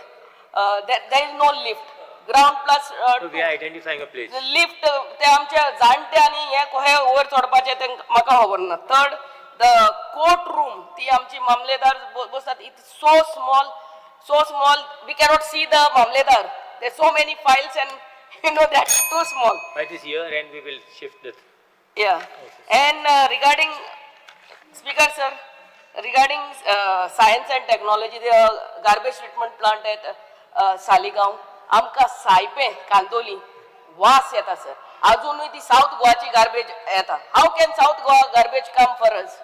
There is no lift, ground plus. So we are identifying a place. Lift ते आमचे जाणटे आनी हे कहे वयर चडपाचें तेंकां म्हाका खबर ना. थर्ड, the court room, ती आमची मामलेदार बसतात, it so small, so small, we cannot see the Mamledar. They so many files and that too small. By this year end, we will shift the Yeah. And regarding, Speaker sir, regarding science and technology, the garbage treatment plant at Saligao, आमकां सायपे कांदोली वास येता sir. अजुनूय ती south गोवाची garbage येता. How can South Goa garbage come for us?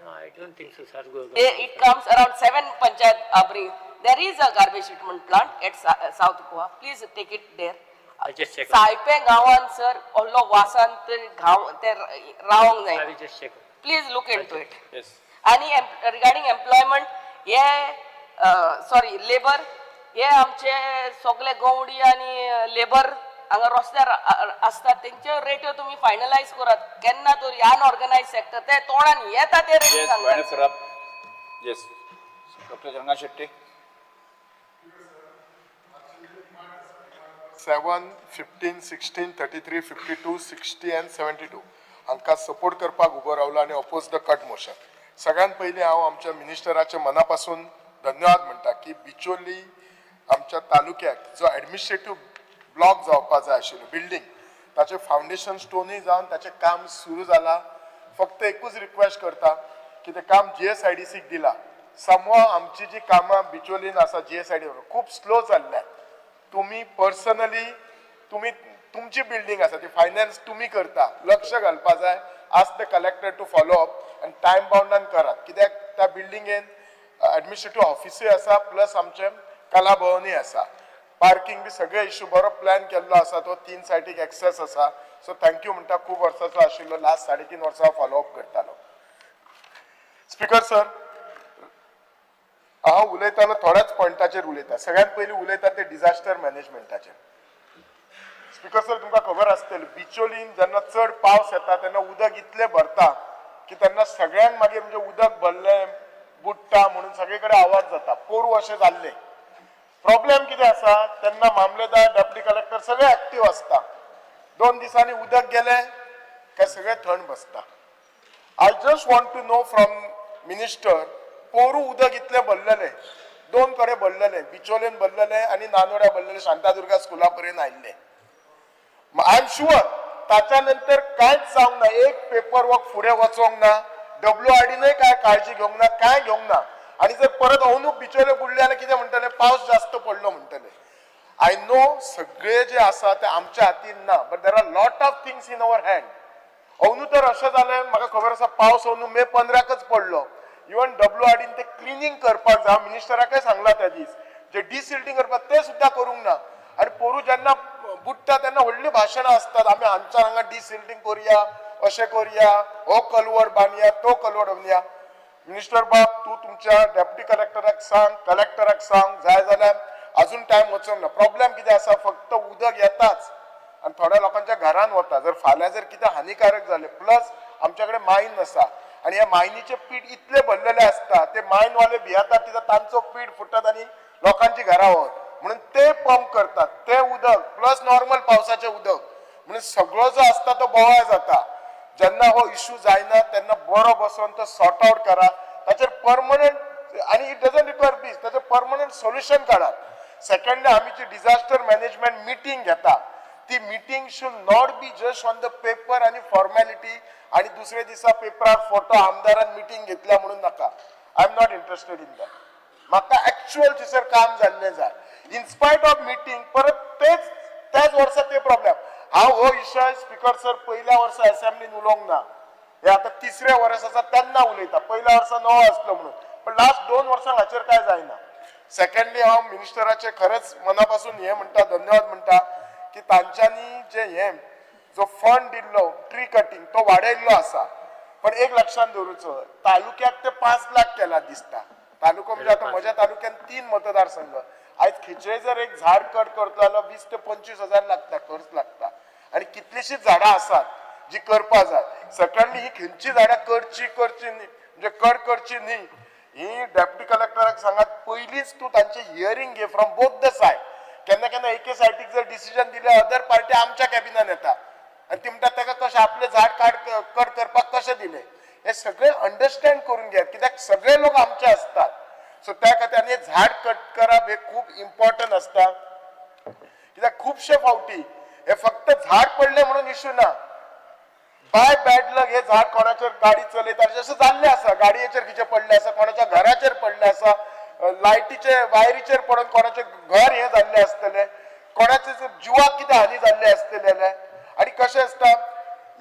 No, I don't think so, sir. Go. It comes around seven panchayat abri. There is a garbage treatment plant at South Goa. Please take it there. I'll just check. सायपे गांवान sir व्हडलो वासान ते गांव ते रावंक I जायना. will just check. Please look into it. Yes. आणि regarding employment हे, sorry, labour, हे आमचे सगळे गवडी आनी लेबर हांगा रस्त्यार आसतात तेंच्यो रेट्यो तुमी फायनलायज करात केन्ना तरी. अनऑर्गनायज सेक्टर ते तोंडान येता ते रेटी Yes, सांगतात. Vainu Sarap. Yes. Dr. Ranga Shetty. 7, 15, 16, 33, 52, 60 and 72 हांकां सपोर्ट करपाक उबो रावलो आनी oppose the cut motion. सगळ्यात पयलीं हांव आमच्या मिनिस्टराच्या मना पासून धन्यवाद म्हणटा की बिचोली आमच्या तालुक्याक जो एडमिनिस्ट्रेटीव ब्लॉक जावपा जाय आशिल्लो बिल्डींग, ताचें फावंडेशन स्टोनूय जावन ताचें काम सुरू जालां. फक्त एकूच रिक्वेस्ट करता की तें काम जीएसआयडीसीक दिलां. समवा आमची जी कामां बिचोलीन आसा जीएसआयडी खूब स्लो चल्ल्यात. तुमी पर्सनली तुमी तुमची बिल्डींग आसा ती फायनान्स तुमी करता, लक्ष घालपा जाय. Ask the collector to follow up आनी टायम बाउंडान करात, कित्याक त्या बिल्डिंगेन एडमिनिस्ट्रेटीव ऑफिसूय आसा, प्लस आमचें कला भवनूय आसा, पार्किंग बी सगळे इशू बरो प्लॅन केल्लो आसा. तो तीन सायटीक एक्सेस आसा. सो thank you म्हणटा. खूब वर्साचो आशिल्लो, लास्ट 3.5 वर्सां फॉलो अप करतालो. स्पीकर सर, हांव उलयतालो थोड्याच पॉयंटाचेर उलयता. सगळ्यात पयलीं उलयता ते डिझास्टर मॅनेजमेंटाचेर. स्पीकर सर, तुमकां खबर आसतली, बिचोलीन जेन्ना चड पावस येता तेन्ना उदक इतलें भरता की तेन्ना सगळ्यांक मागीर म्हणजे उदक भरलें, बुडटा म्हणून सगळे कडेन आवाज जाता. पोरूं अशें जाल्लें. प्रॉब्लेम कितें आसा, तेन्ना मामलेदार, डेप्युटी कलेक्टर सगळे एक्टीव आसता. 2 दिसांनी उदक गेलें काय सगळे थंड बसता. I just want to know from minister, पोरूं उदक इतलें भरलेलें, 2 कडेन भरलेलें, बिचोलेन भरलेलें आनी नानोड्या भरलेलें, शांतादुर्गा स्कुला पर्यंत आयिल्लें. I am sure ताच्या नंतर कांयच जावंक ना, एक पेपर वर्क फुडें वचोंक ना, डब्ल्यू आर डीनय कांय काळजी घेवंक ना, कांय घेवंक ना. आनी जर परत अंदू बिचोले बुडले जाल्यार कितें म्हणटले? पावस जास्त पडलो म्हणटले. I know सगळे जे आसा ते आमच्या हातीन ना, but there are lot of things in our hand. अंदू तर अशें जालें, म्हाका खबर आसा, पावस अंदू मे 15कच पडलो. इवन डब्ल्यू आर डीन ते क्लिनींग करपाक जाय, मिनिस्टराकय सांगला त्या दीस, जे डिसिल्टींग करपाक ते सुद्दां करूंक ना. आनी पोरूं जेन्ना बुडटा तेन्ना व्हडलीं भाशणां आसतात, आमी हांगच्यान हांगा डिसिल्टींग करुया, अशें करुया, हो कलवड बांदया, तो कलवड बांदया. मिनिस्टर बाब, तूं तुमच्या डेप्युटी कलेक्टराक सांग, कलेक्टराक सांग, जाय जाल्यार अजून टायम वचोंक ना. प्रॉब्लेम कितें आसा, फक्त उदक येताच आनी थोड्या लोकांच्या घरान वता. जर फाल्यां जर कितें हानिकारक जालें, प्लस आमच्या कडेन मायन आसा आनी ह्या मायनीचे पीठ इतले भरलेले आसता, ते मायनवाले भियेतात कित्याक तांचो पीठ फुटत आनी लोकांची घरां वत म्हणून ते पंप करतात ते उदक, प्लस नॉर्मल पावसाचें उदक, म्हणून सगळो जो आसता तो बोवाळ जाता. जेन्ना हो इशू जायना तेन्ना बरो बसोन तो सॉर्ट आउट करा ताचेर परमनंट, आनी it doesn't require बीस, ताचेर परमनंट सोल्युशन काडात. सेकंडली, आमी जी डिझास्टर मॅनेजमेंट मिटींग घेता ती meeting should not be just on the paper आनी फॉर्मॅलिटी आनी दुसऱ्या दिसा पेपरार फोटो आमदारान मिटींग घेतल्या म्हणून नाका. I am not interested in that. म्हाका एक्च्युअल थंयसर काम जाल्लें जाय. इन स्पायट ऑफ मिटींग परत तेच त्याच वर्सा ते प्रॉब्लेम. हांव हो विशय, स्पीकर सर, पयल्या वर्सा असेंब्लीन उलोवंक ना. हे आतां तिसऱ्या वर्स आसा तेन्ना उलयता. पयल्या वर्सा नवो आसलो म्हणून, पण लास्ट 2 वर्सांक हाचेर कांय जायना. सेकंडली, हांव मिनिस्टराचे खरेंच मना पासून हे म्हणटा, धन्यवाद म्हणटा की तांच्यांनी जे हे जो फंड दिल्लो ट्री कटिंग तो वाडयल्लो आसा. पण एक लक्षात दवरूचो, तालुक्याक ते 5 लाख केला दिसता. तालुको म्हणजे आता म्हज्या तालुक्यात 3 मतदारसंघ. आयज खंयचेय जर एक झाड कट करतलो जाल्यार 20 ते 25 हजार लागता, खर्च लागता आनी कितलीशीच झाडां आसात जी करपा जाय. सेकंडली, ही खंयची झाडां करची करची न्ही, म्हणजे कट करची न्ही, ही डेप्युटी कलेक्टराक सांगात, पयलींच तूं तांचे हियरींग घे फ्रॉम बोथ the side. केन्ना केन्ना एके सायडीक जर डिसिजन दिलें, अदर पार्टी आमच्या कॅबिनान येता आनी ती म्हणटा ताका कशें आपलें झाड काड कट करपाक कशें दिलें. हे सगळें अंडरस्टँड करून घेयात, कित्याक सगळे लोक आमचे आसतात. सो त्या खातीर आनी झाड कट करप हे खूब इम्पॉर्टंट आसता, कित्याक खुबशे फावटी हे फक्त झाड पडलें म्हणून इशू ना. बाय बॅड लक हे झाड कोणाचेर गाडी चलयता अशें जाल्लें आसा, गाडयेचेर कितें पडलें आसा, कोणाच्या घराचेर पडलें आसा, लायटीचे वायरीचेर पडून कोणाचें घर हें जाल्लें आसतलें, कोणाचे जिवाक कितें हानी जाल्ली आसतली जाल्यार. आनी कशें आसता,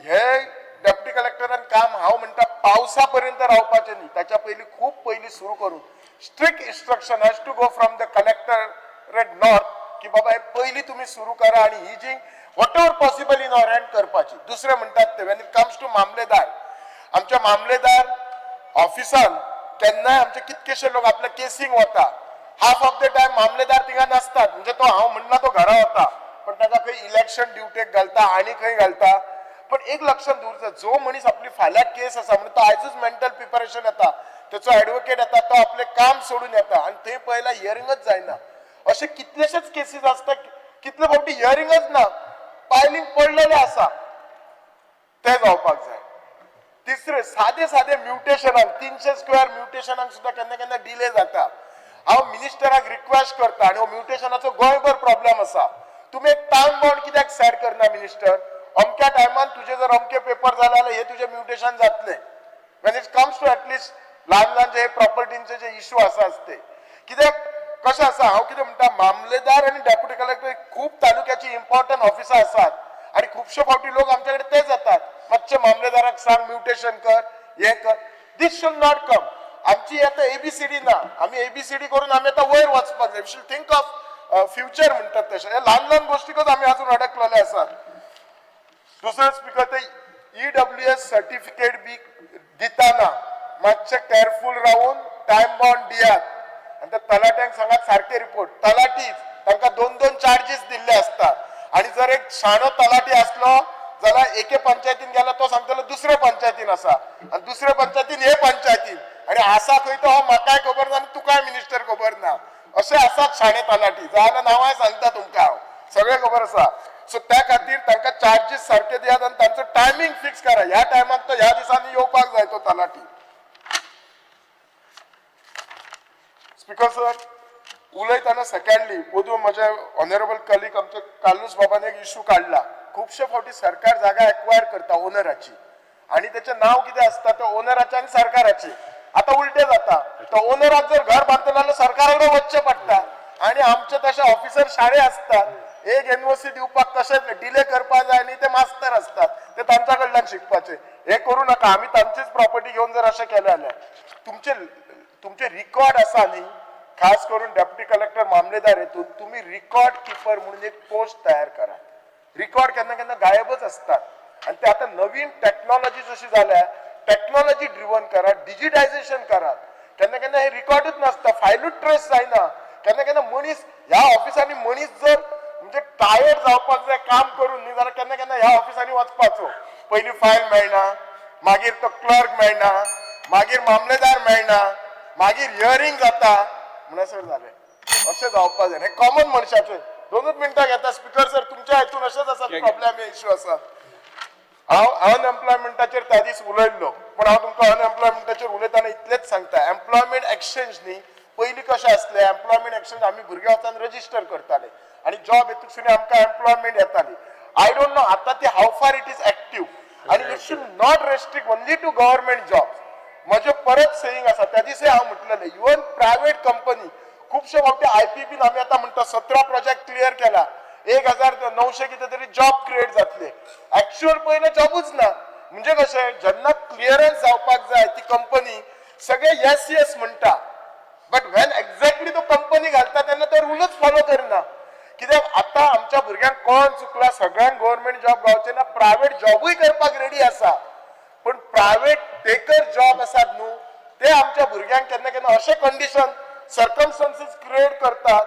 हे डेप्युटी कलेक्टरान काम हांव म्हणटा पावसा पर्यंत रावपाचें न्ही, ताच्या पयलीं खूब पयलीं सुरू करून strict instruction has to go from the collectorate north की बाबा हे पयलीं तुमी सुरू करा आनी ही जी whatever possible in our hand करपाची. दुसरें म्हणटात ते when it comes to मामलेदार, आमच्या मामलेदार ऑफिसान केन्नाय आमचे कितकेशे लोक आपल्या केसींक वता. हाफ ऑफ the time मामलेदार थिंगा नासतात. म्हणजे तो हांव म्हणना तो घरा वता, पण ताका खंय इलेक्शन ड्युटेक घालता आनी खंय घालता. पण एक लक्षात दवरचा, जो मनीस आपली फाल्यां केस आसा म्हणून तो आयजूच मेंटल प्रिपरेशन येता, तेचो एडवोकेट येता, तो आपलें काम सोडून येता आनी थंय पळयल्यार हियरिंगच जायना. अशे कितलेशेच केसीस आसता, कितले फावटी हियरिंगच ना, पायलींग पडलेलें आसा, ते जावपाक जाय. तिसरे, सादे सादे म्युटेशनाक, 300 स्क्वेअर म्युटेशनाक सुद्दां केन्ना केन्ना डिले जाता. हांव मिनिस्टराक रिक्वेस्ट करता, आनी हो म्युटेशनाचो गोंयभर प्रॉब्लेम आसा, तुमी एक टायम बाउंड कित्याक सेट करना मिनिस्टर? अमक्या टायमान तुजे जर अमके पेपर जाले जाल्यार हे तुजे म्युटेशन जातले. When it comes to at least ल्हान ल्हान जे प्रॉपर्टींचे जे इशू आसा ते, कित्याक कशें आसा, हांव कितें म्हणटा, मामलेदार आनी डेप्युटी कलेक्टर खूब तालुक्याची इम्पॉर्टंट ऑफिसां आसात आनी खुबशे फावटी लोक आमचे कडेन ते जातात, मातशे मामलेदाराक सांग म्युटेशन कर, हें कर. This should not come. आमची आतां एबीसीडी ना, आमी एबीसीडी करून आमी आतां वयर वचपाक जाय. We should think of future म्हणटात तशें. हे ल्हान ल्हान गोश्टीकच आमी अजून अडकलेले आसात. दुसरें स्पिकर, ते ईडब्ल्यूएस सर्टिफिकेट बी दिताना मातशें केअरफूल रावून टायम बाउंड दियात आनी त्या तलाट्यांक सांगात सारके रिपोर्ट. तलाटीच तांकां दोन दोन चार्जीस दिल्ले आसतात आनी जर एक शाणो तलाटी आसलो जाल्यार एके पंचायतीन गेल्यार तो सांगतलो दुसरे पंचायतीन आसा आनी दुसरे पंचायतीन हे पंचायतीन आनी आसा खंय तो हो म्हाकाय खबर ना आनी तुकाय मिनिस्टर खबर ना. अशे आसात शाणे तलाटी, जाल्यार नांवांय सांगता तुमकां हांव, सगळें खबर आसा. सो त्या खातीर तांकां चार्जीस सारके दियात आनी तांचो टायमींग फिक्स करा, ह्या टायमाक तो ह्या दिसांनी येवपाक जाय तो तलाटी. स्पिकर सर, उलयतना सेकंडली ओदूं म्हजे ऑनरेबल कलीग आमचे कार्लूस बाबान एक इशू काडला. खुबशे फावटी सरकार जागा एक्वायर करता ओनराची आनी तेचें नांव कितें आसता तें ओनराचें आनी सरकाराचें. आतां उलटें जाता, तो ओनराक जर घर बांदतलो जाल्यार सरकारा कडेन वचचें पडटा आनी आमचे तशे ऑफिसर शाळे आसतात, एक एनओसी दिवपाक तशेंच डिले करपाक जाय न्ही, ते मास्तर आसतात, ते तांच्या कडल्यान शिकपाचे. हें करूं नाका. आमी तांचीच प्रॉपर्टी घेवन जर अशें केलें जाल्यार तुमचे तुमचे रिकॉर्ड आसा न्ही, खास करून डेप्युटी कलेक्टर मामलेदार हेतून तुमी रिकॉर्ड किपर म्हणून एक पोस्ट तयार करात. रिकॉर्ड केन्ना केन्ना गायबच आसतात आनी ते आतां नवीन टॅक्नॉलॉजी जशी जाल्या, टॅक्नॉलॉजी ड्रिवन करात, डिजिटायझेशन करात. केन्ना केन्ना हे रिकॉर्डूच नासता, फायलूच ट्रेस जायना. केन्ना केन्ना मनीस ह्या ऑफिसांनी मनीस जर म्हणजे टायर्ड जावपाक जाय काम करून न्ही जाल्यार केन्ना केन्ना ह्या ऑफिसांनी वचपाचो, पयलीं फायल मेळना, मागीर तो क्लर्क मेळना, मागीर मामलेदार मेळना, मागीर हियरींग जाता म्हणसर जालें. अशें जावपाक जाय. हें कॉमन मनशाचें. दोनूच मिनटां घेता स्पिकर सर, तुमच्या हितून अशेंच आसा प्रॉब्लेम, हे इश्यू आसात. हांव अनएम्प्लॉयमेंटाचेर त्या दीस उलयल्लो, पूण हांव तुमकां अनएम्प्लॉयमेंटाचेर उलयतना इतलेंच सांगता, एम्प्लॉयमेंट एक्सचेंज न्ही पयलीं कशें आसलें, एम्प्लॉयमेंट एक्सचेंज आमी भुरगे वचून रजिस्टर करताले आनी जॉब हेतून आमकां एम्प्लॉयमेंट येताली. I don't know आतां ती how far it is active आनी it should not restrict only to government jobs. म्हजें परत सेईंग आसा, त्या दिसय हांव म्हटलेलें, इवन प्रायवेट कंपनी खुबशे फावटी आयपीपीन आमी आतां म्हणटा 17 प्रोजेक्ट क्लियर केला, 1900 कितें तरी जॉब क्रिएट जातले, एक्चुअल पयलें जॉबूच ना. म्हणजे कशें, जेन्ना क्लियरन्स जावपाक जाय ती कंपनी सगळे येस येस म्हणटा, बट when exactly तो कंपनी घालता तेन्ना तो रुलूच फॉलो करना. कित्याक आतां आमच्या भुरग्यांक कोण चुकला, सगळ्यांक गव्हर्मेंट जॉब गावचे ना, प्रायवेट जॉबूय करपाक रेडी आसा, पण प्रायवेट टेकर जॉब आसात न्हू, ते आमच्या भुरग्यांक केन्ना केन्ना अशे कंडिशन सर्कमस्टन्सीस क्रिएट करतात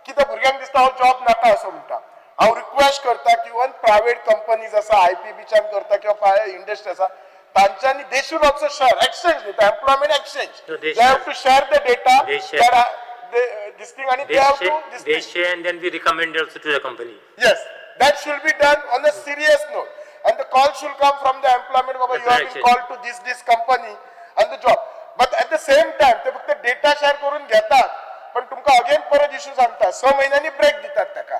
की त्या भुरग्यांक दिसता हो जॉब नाका असो म्हणटा. हांव रिक्वेस्ट करता की इवन प्रायवेट कंपनीज आसा, आयपीबीच्यान करता किंवा इंडस्ट्री आसा, तांच्यांनी they should also share exchange न्ही, employment exchange, No, they they have share. To share the data, They share. This thing आनी They they have to share, this they share and then we recommend also to the company. Yes, that should be done on a serious note. And the call should come from the employment, Baba, you have been Right. called to this, this company and the job. But at the same time, ते फक्त data share करून घेतात, पण तुमकां again परत issue सांगता, 6 म्हयन्यांनी break दितात ताका,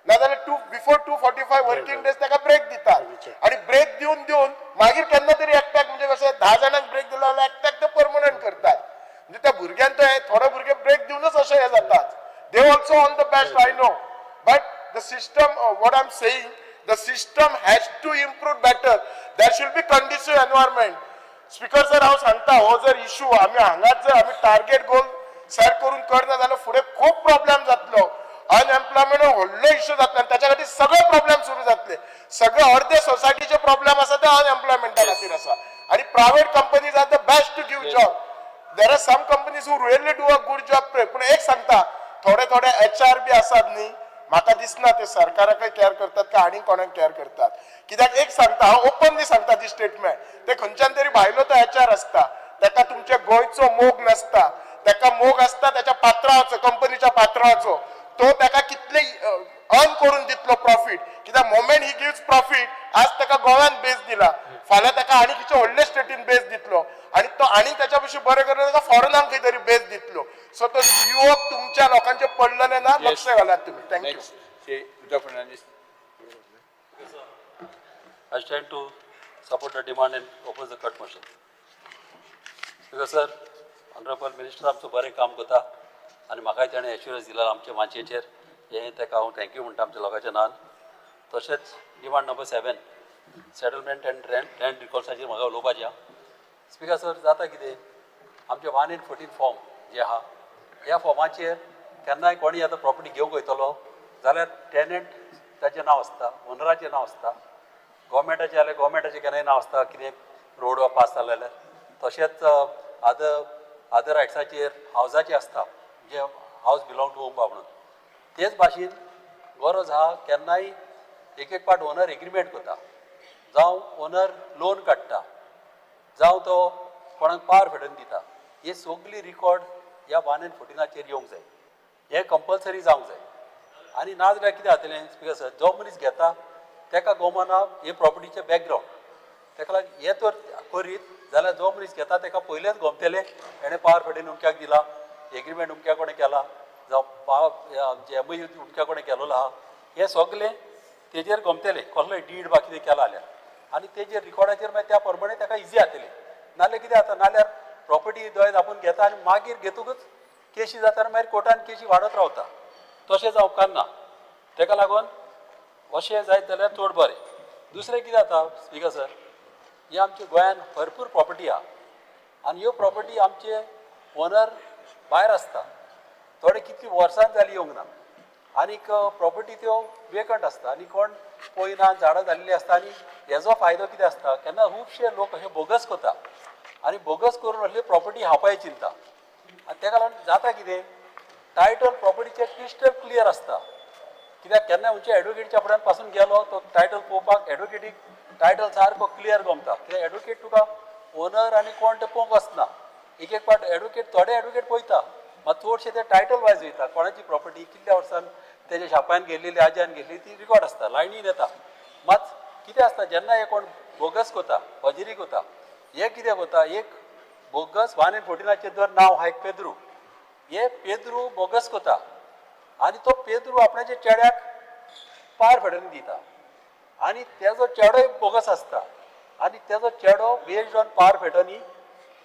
नाजाल्यार two before 245 working days ताका ब्रेक दितात आनी ब्रेक दिवन दिवन मागीर केन्ना तरी एकट्याक, म्हणजे कशें 10 जाणांक ब्रेक दिलो जाल्यार एकट्याक ते परमनंट करतात. म्हणजे त्या भुरग्यान तो थोडे भुरगे ब्रेक दिवनच अशें हें जातात. They also on the best, I know, but the system, what I'm saying, the system has to improve better. There should be conducive environment. Speaker sir, हांव सांगता, हो जर इशू आमी हांगाच जर आमी टार्गेट गोल सॅट करून करना जाल्यार फुडें खूब प्रॉब्लेम जातलो. अनएम्प्लॉयमेंट हो व्हडलो इशू जातलो आनी ताच्या खातीर सगळे प्रॉब्लेम सुरू जातले. सगळे अर्दे सोसायटीचे प्रॉब्लेम आसा ते अनएम्प्लॉयमेंटा खातीर आसा आनी private companies are the best to give job. There are some companies who really do a good job. पूण एक सांगता, थोडे थोडे एच आर बी आसात न्ही, म्हाका दिसना ते सरकाराकय केअर करतात काय आनी कोणाक केअर करतात. कित्याक एक सांगता, हांव ओपनली सांगता ती स्टेटमेंट, ते खंयच्यान तरी भायलो तो एच आर आसता, ताका तुमच्या गोंयचो मोग नासता, ताका मोग आसता त्याच्या पात्रावाचो, कंपनीच्या पात्रावाचो. तो ताका कितले अर्न करून दितलो प्रॉफीट, कित्याक मोमेंट he gives profit, आज ताका गोव्यान बेस दिला, फाल्यां ताका आनी खंयच्या व्हडल्या स्टेटीन बेस दितलो आनी तो आनी त्याच्या पेक्षा बरें करून ताका फॉरेनाक खंय तरी बेस दितलो. सो तो युवक तुमच्या लोकांचे पडलेले ना, लक्ष घालात तुम्ही. Thank you. Next, Shri Vijay Fernandes. I stand to support the demand and oppose the cut motion. Because sir, Honorable Minister आमचो बरें काम करता. आनी म्हाकाय ताणें एश्युरन्स दिला आमच्या माचयेचेर, हें ताका हांव thank you म्हणटा आमच्या लोकांच्या नांवान. तशेंच demand number 7 settlement and land रिकॉर्ड्साचेर म्हाका उलोवपाचें आहा. स्पिकर सर, जाता कितें, आमचे 1 and 14 form जे आहा ह्या फॉर्माचेर केन्नाय कोणी आतां प्रॉपर्टी घेवंक वयतलो जाल्यार टेनंट ताचें नांव आसता, ओनराचें नांव आसता, गोवोरमेंटाचें जाल्यार गोवोरमेंटाचें केन्नाय नांव आसता, कितें रोड वा पास जालें जाल्यार, तशेंच अदर रायट्साचेर हावजाचें आसता, जे हावज बिलोंग टू ओम्बा म्हणून. तेच भाशेन गरज आहा केन्नाय एक एक पाट ओनर एग्रीमेंट करता, जावं ओनर लोन काडटा, जावं तो कोणाक पावर फेडून दिता, हे सगळी रिकॉर्ड ह्या 1 and 14 येवंक जाय, हें कंपल्सरी जावंक जाय. आनी नाजाल्यार कितें जातलें स्पिकर सर, जो मनीस घेता ताका गोमना हे प्रॉपर्टीचें बॅकग्रावंड, ताका लागून हें तर करीत जाल्यार जो मनीस घेता ताका पयलेंच गमतलें हेणें पावर फेडून उमक्याक दिला, एग्रीमेंट उमक्या कोणें केला, जावं पावर आमचें एम you उमक्या कोणें केलोलो आहा, हें सगलें तेजेर गमतलें, कसलोय did बा कितें केला जाल्यार, आनी तेजेर रिकॉर्डाचेर मागीर त्या प्रमाणे ताका इजी जातलें. नाल्यार कितें जाता, नाल्यार प्रॉपर्टी दोळे आपूण घेता आनी मागीर घेतकूच केशी जाता आनी मागीर कोर्टान केशी वाडत रावता, तशें जावंक उपकारना. ताका लागून अशें जायत जाल्यार चड बरें. दुसरें कितें जाता स्पिकर सर, हे आमच्या गोंयान भरपूर प्रॉपर्टी आहा आनी ह्यो प्रॉपर्टी आमचे ओनर भायर आसता, थोडे कितली वर्सां जालीं येवंक ना, आनीक प्रॉपर्टी त्यो वेकंट आसता आनी कोण पळयना, झाडां जाल्लीं आसता. आनी हेजो फायदो कितें आसता, केन्ना खुबशे लोक अशे बोगस करता आनी बोगस करून असली प्रॉपर्टी हापाय चिंता, आनी तेका लागून जाता कितें, टायटल प्रॉपर्टीचें क्रिस्टल क्लियर आसता, कित्याक केन्ना खंयच्या एडवोकेटच्या फुड्यान पासून गेलो तो टायटल पळोवपाक एडवोकेटीक टायटल सारको क्लियर गमता, कित्याक एडवोकेट तुका ओनर आनी कोण तें पळोवंक वचना. एक एक पाट एडवोकेट थोडे एडवोकेट पळयता, मात चडशे ते टायटल वायज वयता, कोणाची प्रॉपर्टी कितल्या वर्सान तेज्या शापान घेतलेली, आज्यान घेतली, ती रिकॉर्ड आसता, लायनीन येता. मात कितें आसता, जेन्ना हे कोण बोगस करता, फजिरी करता, हे कितें करता, एक बोगस 1 and 14 जर नांव आहा एक पेद्रू, हे पेद्रू बोगस करता आनी तो पेद्रू आपणाच्या चेड्याक पार फेडून दिता आनी तेजो चेडोय बोगस आसता आनी तेजो चेडो बेज्ड ऑन पार फेटनी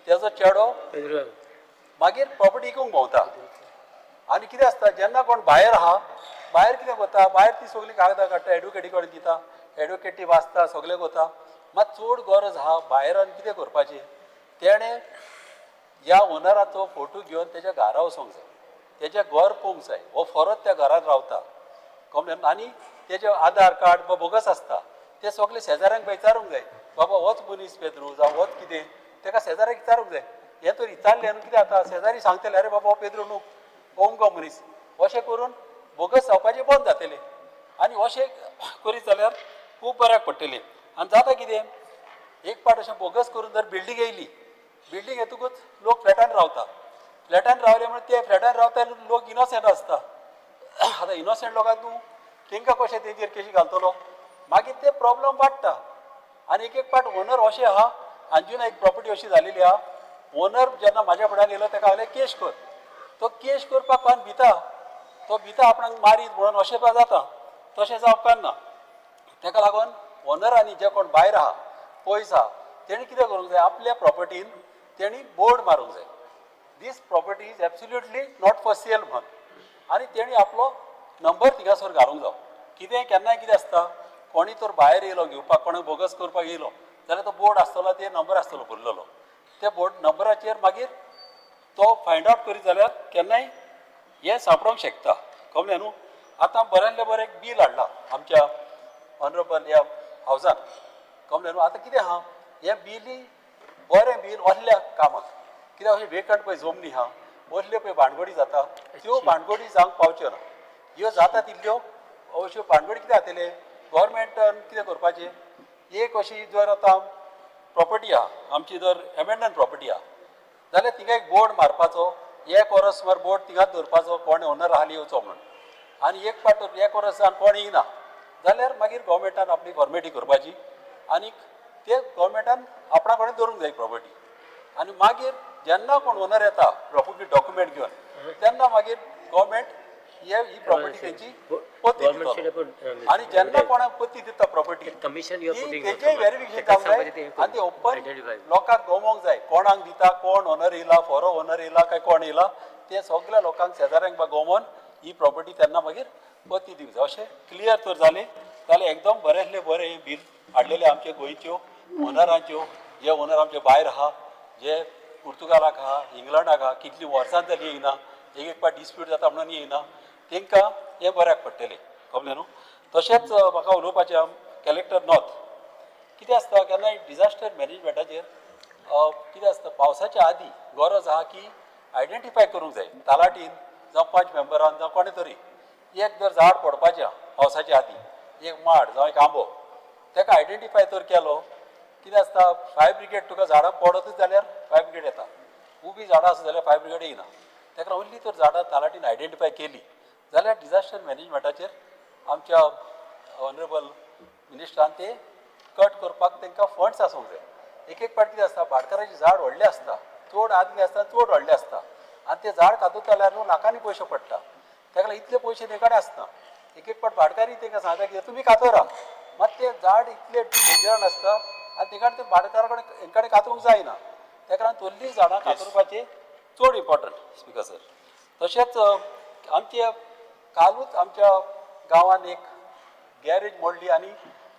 तेजो चेडो मागीर प्रॉपर्टी विकूंक भोंवता. आनी कितें आसता, जेन्ना कोण भायर आहा, भायर कितें करता, भायर ती सगळीं कागदां काडटा, एडवोकेटी कडेन दिता, एडवोकेट ती वाचता, सगळें करता. मात चड गरज आहा भायरान कितें करपाचें, तेणें ह्या ओनराचो फोटो घेवन तेज्या घरा वचोंक जाय, तेजें घर पळोवंक जाय, हो फरत त्या घरांत रावता कमलेन, आनी तेजें आधार कार्ड बा बोगस आसता, ते सगळे शेजाऱ्यांक विचारूंक जाय, बाबा होच मनीस पेद्रू जावं होच कितें, तेका शेजाऱ्यांक विचारूंक जाय. हें तर विचारलें न्हू कितें जाता, शेजारी सांगतले अरे बाबा हो पेद्रू न्हू, हो अमको मनीस, अशें करून बोगस जावपाचें बंद जातलें. आनी अशें करीत जाल्यार खूब बऱ्याक पडटलें. आनी जाता कितें, एक पाट अशें बोगस करून जर बिल्डींग येयली, बिल्डींग येतकूच लोक फ्लॅटान रावता, फ्लॅटान रावले म्हणून ते फ्लॅटान रावता लोक इनोसंट आसता. आतां इनोसंट लोकांक तूं तेंकां कशें तेंचेर केशी घालतलो, मागीर ते प्रॉब्लम वाडटा. आनी एक एक पाट ओनर अशें आहा, अंजुना एक प्रॉपर्टी अशी जालेली आहा, ओनर जेन्ना म्हाज्या फुड्यान येयलो तेका हांवें केश कर, तो केश करपाक कोण भिता, तो भिता आपणाक मारीत म्हणून अशें जाता, तशें जावप ना. तेका लागून ओनरांनी जे कोण भायर आहा पयस आहा तेणी कितें करूंक जाय, आपल्या प्रॉपर्टीन तेणी बोर्ड मारूंक जाय, this property is absolutely not for sale म्हणून, आनी तेणी आपलो नंबर थिंगासर घालूंक जावो. कितें केन्नाय कितें आसता, कोणी तर भायर येयलो घेवपाक, कोणूय बोगस करपाक येयलो जाल्यार तो बोर्ड आसतलो, ते नंबर आसतलो भरलेलो, ते बोर्ड नंबराचेर मागीर तो फायंड आवट करीत जाल्यार केन्नाय हें सांपडोंक शकता. कमलें न्हू. आतां बऱ्यांतलें बरें एक बील हाडलां आमच्या ऑनरेबल ह्या हावजान, कमलें न्हू. आतां कितें आहा, हें बिली बरें बील असल्या कामाक, कित्याक अशें वेकंट पळय जमनी आहा, असल्यो पळय भानगडी जाता, त्यो भानगडी जावंक पावच्यो ना. ह्यो जाता तितल्यो अश्यो भानगडी कितें जातलें, गोवोरमेंटान कितें करपाचें, एक अशी जर आतां प्रॉपर्टी आहा आमची, जर एबेंडन प्रॉपर्टी आहा जाल्यार थिंगा एक बोर्ड मारपाचो, एक वरस सुमार बोर्ड थिंगाच दवरपाचो, कोण ओनर आहा येवचो म्हणून, आनी एक पाट एक वरस जावन कोण येयना जाल्यार मागीर गोवोरमेंटान आपली फॉर्मेलिटी करपाची आनी ते गोवोरमेंटान आपणा कडेन दवरूंक जाय प्रॉपर्टी. आनी मागीर जेन्ना कोण ओनर येता प्रॉपर्टी डॉक्युमेंट घेवन तेन्ना मागीर गोवोरमेंट ही प्रॉपर्टी तेंची पती दितलो. आनी जेन्ना कोणाक पती दिता प्रॉपर्टी तेजें व्हेरिफिकेशन जावंक जाय आनी ते ओपन लोकांक गमोवंक जाय कोणाक दिता, कोण ओनर येयला, फोरो ओनर येयला काय कोण येयला, ते सगळ्या लोकांक शेजाऱ्यांक बा गमोवन ही प्रॉपर्टी तेन्ना मागीर पती दिवंक जाय. अशें क्लियर तर जालें जाल्यार एकदम बरेंतलें बरें हें बील हाडलेलें आमचे गोंयच्यो ओनरांच्यो, जे ओनर आमचे भायर आहा, जे पुर्तुगालाक आहा, इंग्लंडाक आहा, कितलीं वर्सां जालीं येयना, एक एक पाट डिस्प्यूट जाता म्हणून येयना, तांकां हें बऱ्याक पडटलें. कळ्ळें न्हू? तशेंच म्हाका उलोवपाचें कलेक्टर नॉर्थ कितें आसता केन्नाय डिजास्टर मॅनेजमेंटाचेर कितें आसता पावसाच्या आदीं गरज आहा की आयडेंटिफाय करूंक जाय तलाटीन जावं पंच मेंबरान जावं कोणें तरी एक जर झाड पडपाचें पावसाच्या आदीं, एक माड जावं एक आंबो, ताका आयडेंटिफाय तर केलो कितें आसता फायर ब्रिगेड तुका झाडां पडतच जाल्यार फायर ब्रिगेड येता, उबी झाडां आसा जाल्यार फायर ब्रिगेड येयना. ताका लागून ओन्ली तर झाडां तलाटीन आयडेंटिफाय केली जाल्यार डिजास्टर मॅनेजमेंटाचेर आमच्या ऑनरेबल मिनिस्टरान ते कट करपाक तांकां फंड्स आसूंक जाय. एक एक पाट कितें आसता भाटकाराचें झाड व्हडलें आसता, चड आदमी आसता, चड व्हडलें आसता आनी तें झाड कातूंत जाल्यार न्हू लाखांनी पयशे पडटा. ताका लागून इतले पयशे ते कडेन आसना. एक एक पाट भाटकारी तांकां सांगता की तुमी कातरा, मात तें झाड इतलें डेंजरान आसता आनी ते कडेन ते भाटकारा कडेन हें कडेन कातरूंक जायना. ताका लागून तोल्लीं झाडां कातरपाचें चड इम्पॉर्टंट स्पिकर सर. तशेंच आमचे कालूच आमच्या गांवान एक गॅरेज मोडली आनी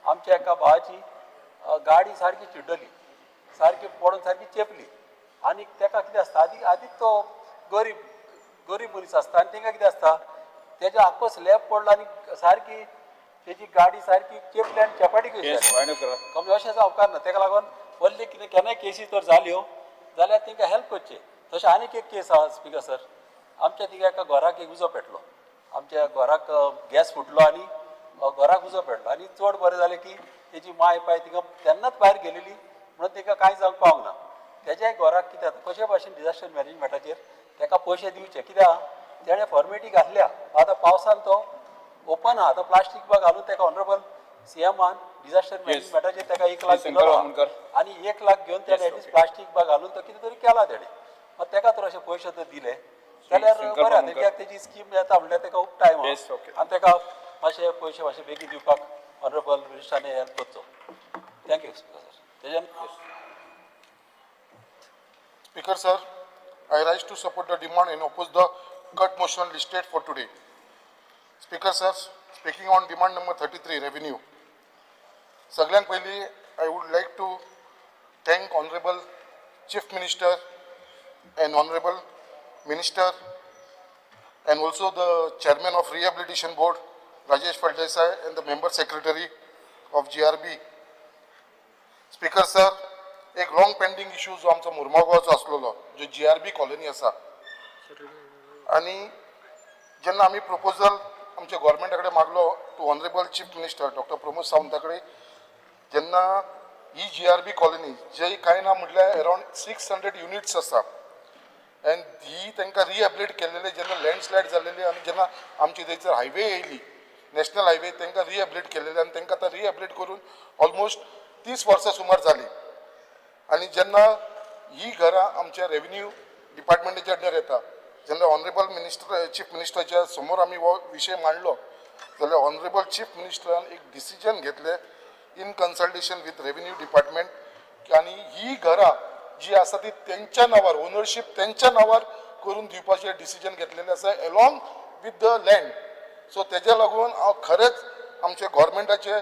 आमच्या एका भावाची गाडी सारकी चिड्डली, सारकी पडून सारकी चेपली. आनी ताका कितें आसता आदी आदीच तो गरीब गरीब मनीस आसता आनी तांकां कितें आसता तेज्या आख्खो स्लॅब पडलो आनी सारकी तेजी गाडी सारकी चेपली आनी चेपाटी कशी जाली. कमी अशें जावं उपकारना. ताका लागून व्हडले कितें केन्नाय केसी तर जाल्यो जाल्यार तांकां हेल्प करचें. तशें आनीक एक केस आहा स्पिकर सर, आमच्या थिंगा एका घराक एक उजो पेटलो, आमच्या घराक गॅस फुटलो आनी घराक उजो पेटलो आनी चड बरें जालें की तेजी माय पाय तिंगा तेन्नाच भायर गेलेली म्हणून तांकां कांय जावंक पावंक ना. तेज्याय घराक कितें जाता कशे भाशेन डिजास्टर मॅनेजमेंटाचेर ताका पयशे दिवचे, कित्याक तेणें फॉर्मेलिटी घातल्या, आतां पावसान तो ओपन आहा, आतां प्लास्टीक बा घालून ताका ऑनरेबल सीएमान डिजास्टर मॅनेजमेंटाचेर ताका 1 लाख दिलो आनी 1 लाख घेवन तेणें एटलीस्ट प्लास्टीक बा घालून तो कितें तरी केला तेणें, मात ताका तर अशे पयशे तर दिले जाल्यार बरें आहा. कित्याक तेजी स्कीम येता म्हणल्यार ताका खूब टायम आहा आनी ताका मातशे पयशे मातशे बेगीन दिवपाक ऑनरेबल मिनिस्टरान हेल्प करचो. Thank you speaker sir. तेज्यान Speaker sir, I rise to support the demand and oppose the cut motion listed for today. Speaker sir, speaking on demand number 33, revenue. सगळ्यांत पयलीं I would like to thank Honorable Chief Minister and Honorable Minister and also the Chairman of Rehabilitation Board, Rajesh Phaldesai, and the Member Secretary of GRB. Speaker sir, एक long pending issue जो आमचो मुर्मगांवचो आसलेलो, जो GRB colony आसा, आनी जेन्ना आमी proposal आमच्या गोवोरमेंटा कडेन मागलो to honourable chief minister doctor Pramod Savanta कडेन, जेन्ना ही GRB colony जे कांय ना म्हटल्यार अरावंड 600 युनिट्स आसा एंड ही तांकां रिहेबिलिट केलेले जेन्ना लँडस्लायड जाल्लेली आनी जेन्ना आमची थंयसर हायवे येयली नॅशनल हायवे, तांकां रिहेबिलिट केलेले आनी तांकां आतां रिहेबिलिट करून ऑलमोस्ट 30 वर्सां सुमार जाली. आनी जेन्ना ही घरां आमच्या रेवन्यू डिपार्टमेंटाच्या अंडर येता, जेन्ना ऑनरेबल मिनिस्टर चीफ मिनिस्टराच्या समोर आमी हो विशय मांडलो जाल्यार ऑनरेबल चीफ मिनिस्टरान एक डिसिजन घेतलें in consultation with revenue department की आनी ही घरां जी आसा ती तेंच्या नांवार, ओनरशीप तेंच्या नांवार करून दिवपाचें डिसिजन घेतलेलें आसा along with the land. So तेज्या लागून हांव खरेंच आमच्या गोवोरमेंटाचे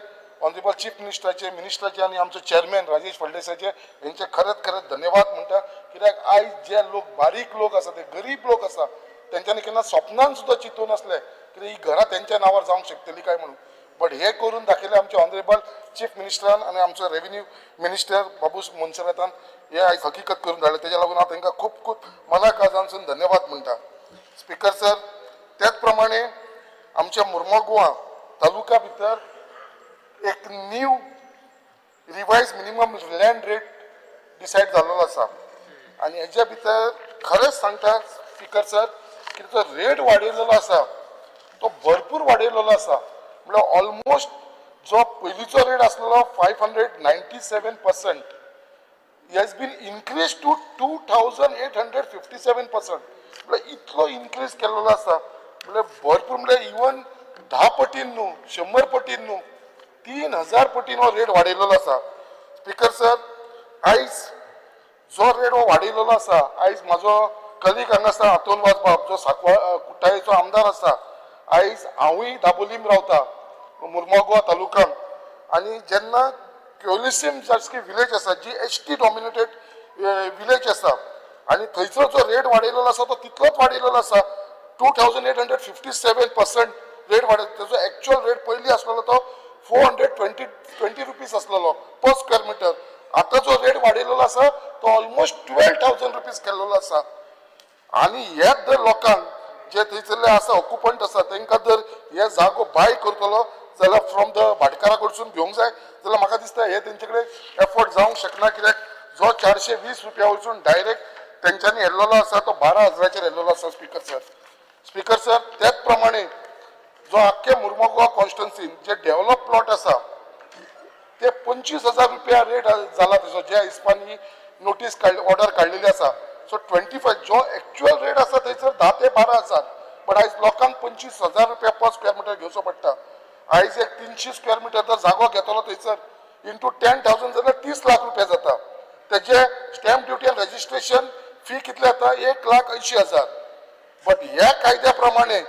ऑनरेबल चीफ मिनिस्टराचे, मिनिस्टराचे आनी आमचो चेअरमॅन राजेश फळदेसायचे हेंचे खरेंच खरेंच धन्यवाद म्हणटा. कित्याक आयज जे लोक बारीक लोक आसा, ते गरीब लोक आसा, तेंच्यांनी केन्ना स्वप्नान सुद्दां चिंतूं नासलें कित्याक ही घरां तेंच्या नांवार जावंक शकतली काय म्हणून. बट हे करून दाखयलें आमच्या ऑनरेबल चीफ मिनिस्टरान आनी आमचो रेवन्यू मिनिस्टर बाबूश मोन्सेरातान हे आयज हकीकत करून धाडलें. तेज्या लागून हांव तांकां खूब खूब मना काळजांसून धन्यवाद म्हणटा. स्पिकर सर, त्याच प्रमाणे आमच्या मुर्मगोवा तालुका भितर एक new revise minimum land rate decide जाल्लो आसा आनी हेज्या भितर खरेंच सांगता स्पिकर सर की तो रेट वाडयलेलो आसा तो भरपूर वाडयलेलो आसा. म्हळ्यार ऑलमोस्ट जो पयलींचो रेट आसलेलो 597% has been increase to 2857%. म्हळ्यार इतलो इनक्रीज केल्लो आसा. म्हणल्यार भरपूर, म्हणल्यार इवन 10 पटीन न्हू, 100 पटीन न्हू, 3000 पटीन हो रेट वाडयलेलो आसा. स्पिकर सर, आयज जो रेट हो वाडयलेलो आसा, आयज म्हाजो कलीग हांगा आसा आतोन वाज बाब, जो सांकवाळ कुठ्ठाळेचो आमदार आसा. आयज हांवूय दाबोलीम रावता, मुर्मोगोवा तालुक्यान, आनी जेन्ना क्योलिसीम सारकी विलेज आसा, G S T dominated village आसा, आनी थंयसर जो रेट वाडयलेलो आसा तो तितलोच वाडयलेलो आसा. 2857% rate वाडयलो. तेजो एक्चुअल रेट पयलीं आसलेलो तो 420 rupees आसलेलो पर स्क्वेअर मिटर. आतां जो रेट वाडयलेलो आसा तो ऑलमोस्ट 12,000 रुपीज केल्लेलो आसा. आनी हेच जर लोकांक जे थंयसरले आसा, ऑक्युपंट आसा, तांकां जर हे जागो बाय करतलो जाल्यार, फ्रॉम the भाटकारा कडसून घेवंक जाय जाल्यार, म्हाका दिसता हे तेंचे कडेन एफोर्ड जावंक शकना, कित्याक जो 420 रुपया वचून डायरेक्ट तेंच्यांनी येल्लेलो आसा तो 12,000चेर येल्लेलो आसा. स्पिकर सर, स्पिकर सर, त्याच प्रमाणे जो आख्खे मुर्मोगांव कॉन्स्टिट्युन्सीन जे डेव्हलप प्लॉट आसा ते 25,000 रुपया रेट जाला तेजो, ज्या हिसपान ही नोटीस काडली, ऑर्डर काडलेली आसा. सो 25 जो एक्चुअल रेट आसा थंयसर 10 ते 12 हजार, बट आयज लोकांक 25,000 रुपया पर स्क्वेअर मिटर घेवचो पडटा. आयज एक 300 स्क्वेअर मिटर जर जागो घेतलो थंयसर, इंटू 10,000 जाल्यार 30 लाख रुपया जाता. तेजे स्टॅम्प ड्युटी आनी रजिस्ट्रेशन फी कितले जाता? 1,80,000. बट ह्या कायद्या प्रमाणे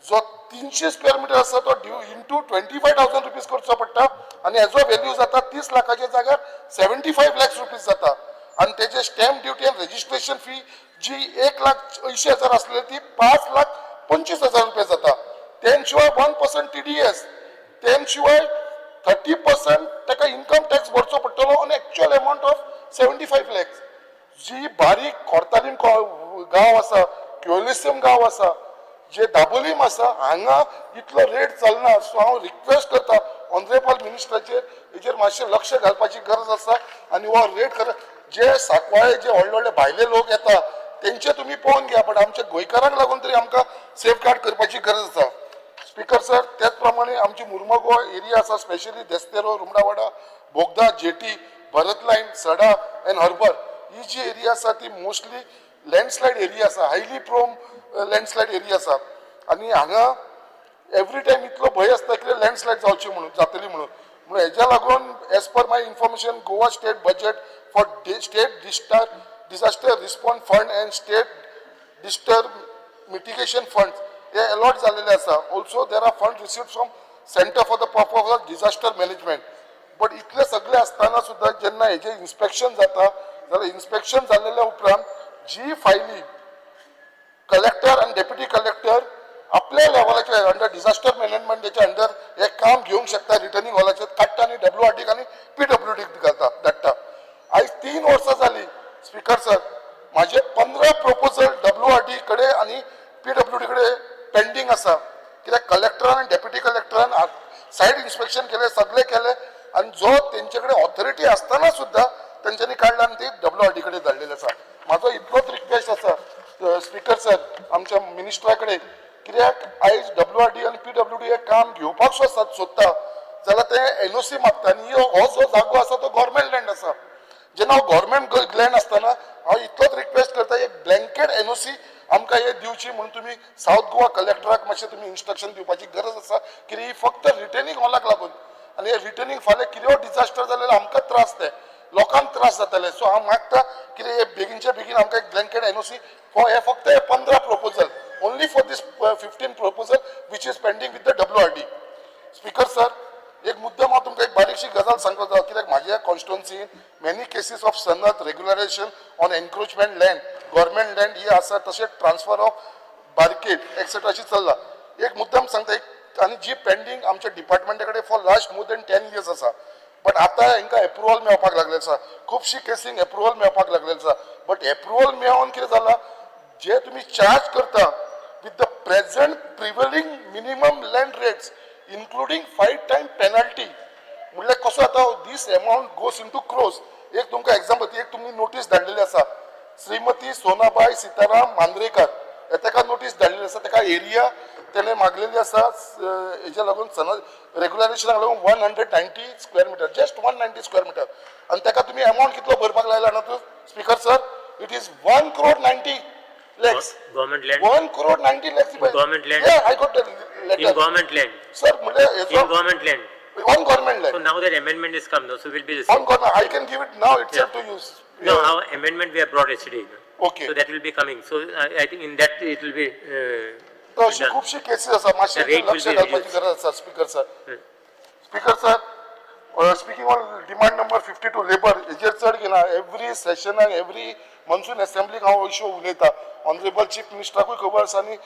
जो 300 स्क्वेअर मिटर आसा तो due into 25,000 rupees करचो पडटा आनी हेजो व्हॅल्यू जाता 30 लाखाच्या जाग्यार 75 लॅक्स रुपीज जाता. आनी तेजे स्टॅम्प ड्युटी आनी रजिस्ट्रेशन फी जी 1,80,000 आसलेली ती 5,25,000 रुपया जाता. तेन शिवाय 1% टीडीएस, तेन शिवाय 30% ताका इन्कम टॅक्स भरचो पडटलो on actual amount of 75 lakhs. जी बारीक कोर्तालीम गांव आसा, क्योलिसम गांव आसा, जे दाबोलीम आसा, हांगा इतलो रेट चलना. सो हांव रिक्वेस्ट करता ऑनरेबल मिनिस्टराचेर, हेजेर मातशें लक्ष घालपाची गरज आसा. आनी हो रेट खरें जे सांकवाळे जे व्हडले व्हडले भायले लोक येता तेंचे तुमी पळोवन घ्या, बट आमच्या गोंयकारांक लागून तरी आमकां सेफगार्ड करपाची गरज आसा. स्पिकर सर, त्याच प्रमाणे आमची मुर्मगोवा एरिया आसा, specially Desterro, Rumdawada, Bogda jetty, Bharat line, Sada and harbour, ही जी एरिया आसा ती मोस्टली लँडस्लायड एरिया आसा, हायली प्रोन लँडस्लायड एरिया आसा. आनी हांगा एवरी टायम इतलो भंय आसता की लँडस्लायड जावची म्हणून, जातली म्हणून. म्हणून हेज्या लागून, as per my information, Goa State budget for State Disaster Response Fund and State Disaster Mitigation Fund हे अलॉट झालेले आसा. Also there are fund receive from centre for the purpose of disaster management. But इतले सगळे आसतना सुद्दां जेन्ना हेजें inspection जाता जाल्यार, इन्स्पेक्शन जाल्लेल्या उपरांत जी फायली कलेक्टर आनी डेप्युटी कलेक्टर आपल्या लेवलाचेर अंडर डिझास्टर मॅनेजमेंटाच्या अंडर हे काम घेवंक शकता, रिटर्निंग हॉलाचेर काडटा आनी डब्ल्यू आर डीक आनी पी डब्ल्यू डीक घालता, धाडटा. आयज 3 वर्सां जाली स्पिकर सर, म्हाजे 15 प्रपोजल डब्ल्यू आर डी कडेन आनी पी डब्ल्यू डी कडेन पेंडींग आसा, कित्याक कलेक्टरान आनी डेप्युटी कलेक्टरान सायट इन्स्पेक्शन केलें, सगळें केलें, आनी जो तेंचे कडेन ऑथॉरिटी आसतना सुद्दां तेंच्यांनी काडला आनी ती डब्ल्यू आर डी कडेन धाडलेली आसा. म्हाजो इतलोच रिक्वेस्ट आसा स्पिकर सर आमच्या मिनिस्टरा कडेन, कित्याक आयज डब्ल्यू आर डी आनी पी डब्ल्यू डी हे काम घेवपाक सोदता जाल्यार ते एनओसी मागता. आनी हो जो जागो आसा तो गव्हर्मेंट लँड आसा. जेन्ना हो गव्हर्मेंट लँड आसतना हांव इतलोच रिक्वेस्ट करता, एक ब्लँकेट एनओसी आमकां हे दिवची म्हणून तुमी सावथ गोवा कलेक्टराक मातशें तुमी इन्स्ट्रक्शन दिवपाची गरज आसा. कित्याक ही फक्त रिटर्निंग हॉलाक लागून आनी हे रिटर्निंग फाल्यां कितें डिझास्टर जालें जाल्यार आमकां त्रास, ते लोकांक त्रास जातले. सो हांव मागता कितें हे बेगीनच्या बेगीन आमकां एक ब्लँकेट एनओसी फॉर हे फक्त हे 15 proposal, only for this 15 proposal which is pending with the WRD. Speaker sir, एक मुद्दाम हांव तुमकां एक बारीकशी गजाल सांगपाक जाय, कित्याक म्हाज्या कॉन्स्टिट्युन्सीन many cases of सनद regularization on encroachment land, government land ही आसा, तशेंच ट्रान्सफर ऑफ बार्केट एक्सेट्रा अशी चल्ला. एक मुद्दाम सांगता, एक आनी जी पेंडींग आमच्या डिपार्टमेंटा कडेन for last more than 10 years आसा, बट आतां हांकां एप्रुवल मेळपाक लागलें आसा. खुबशी केसींक एप्रुवल मेळपाक लागलें आसा. बट एप्रुवल मेळोन कितें जाला, जे तुमी चार्ज करता with the present prevailing minimum land rates including five time penalty, म्हणल्यार कसो आतां this amount goes into crores. एक तुमकां एग्जाम्पल, एक तुमी नोटीस धाडलेली आसा, श्रीमती सोनाबाय सीताराम मांद्रेकर, हे ताका नोटीस धाडलेली आसा. ताका एरिया तेणे मागलेली आसा हेज्या लागून, सनद रेगुलरायझेशनाक लागून, 190 square meter, just 190 square meter. आनी ताका तुमी अमावंट कितलो भरपाक लायला जाणा तूं, speaker sir? It is 1 crore 90 lakhs. Government land, 1 crore 90 lakhs. Government land. Yeah, I got the in letter. Government land, Sir, म्हणजे in हेचो government land. On government So land. now that amendment is come, now, so will be the On same. government, I can give it now itself to you. No, our amendment we have brought yesterday. no? Okay. So that will be coming. So I think in that it will be तर अशी done. खुबशी cases आसा मातशें The rate will लक्ष be घालपाची reduced. गरज आसा speaker sir. Speaker sir, speaking on demand number 52 labour हेजेर चड घेना एवरी सेशनाक एवरी मॉन्सून एसेंब्लीक हांव इशू उलयता. ऑनरेबल चीफ मिनिस्टराकूय खबर आसा आनी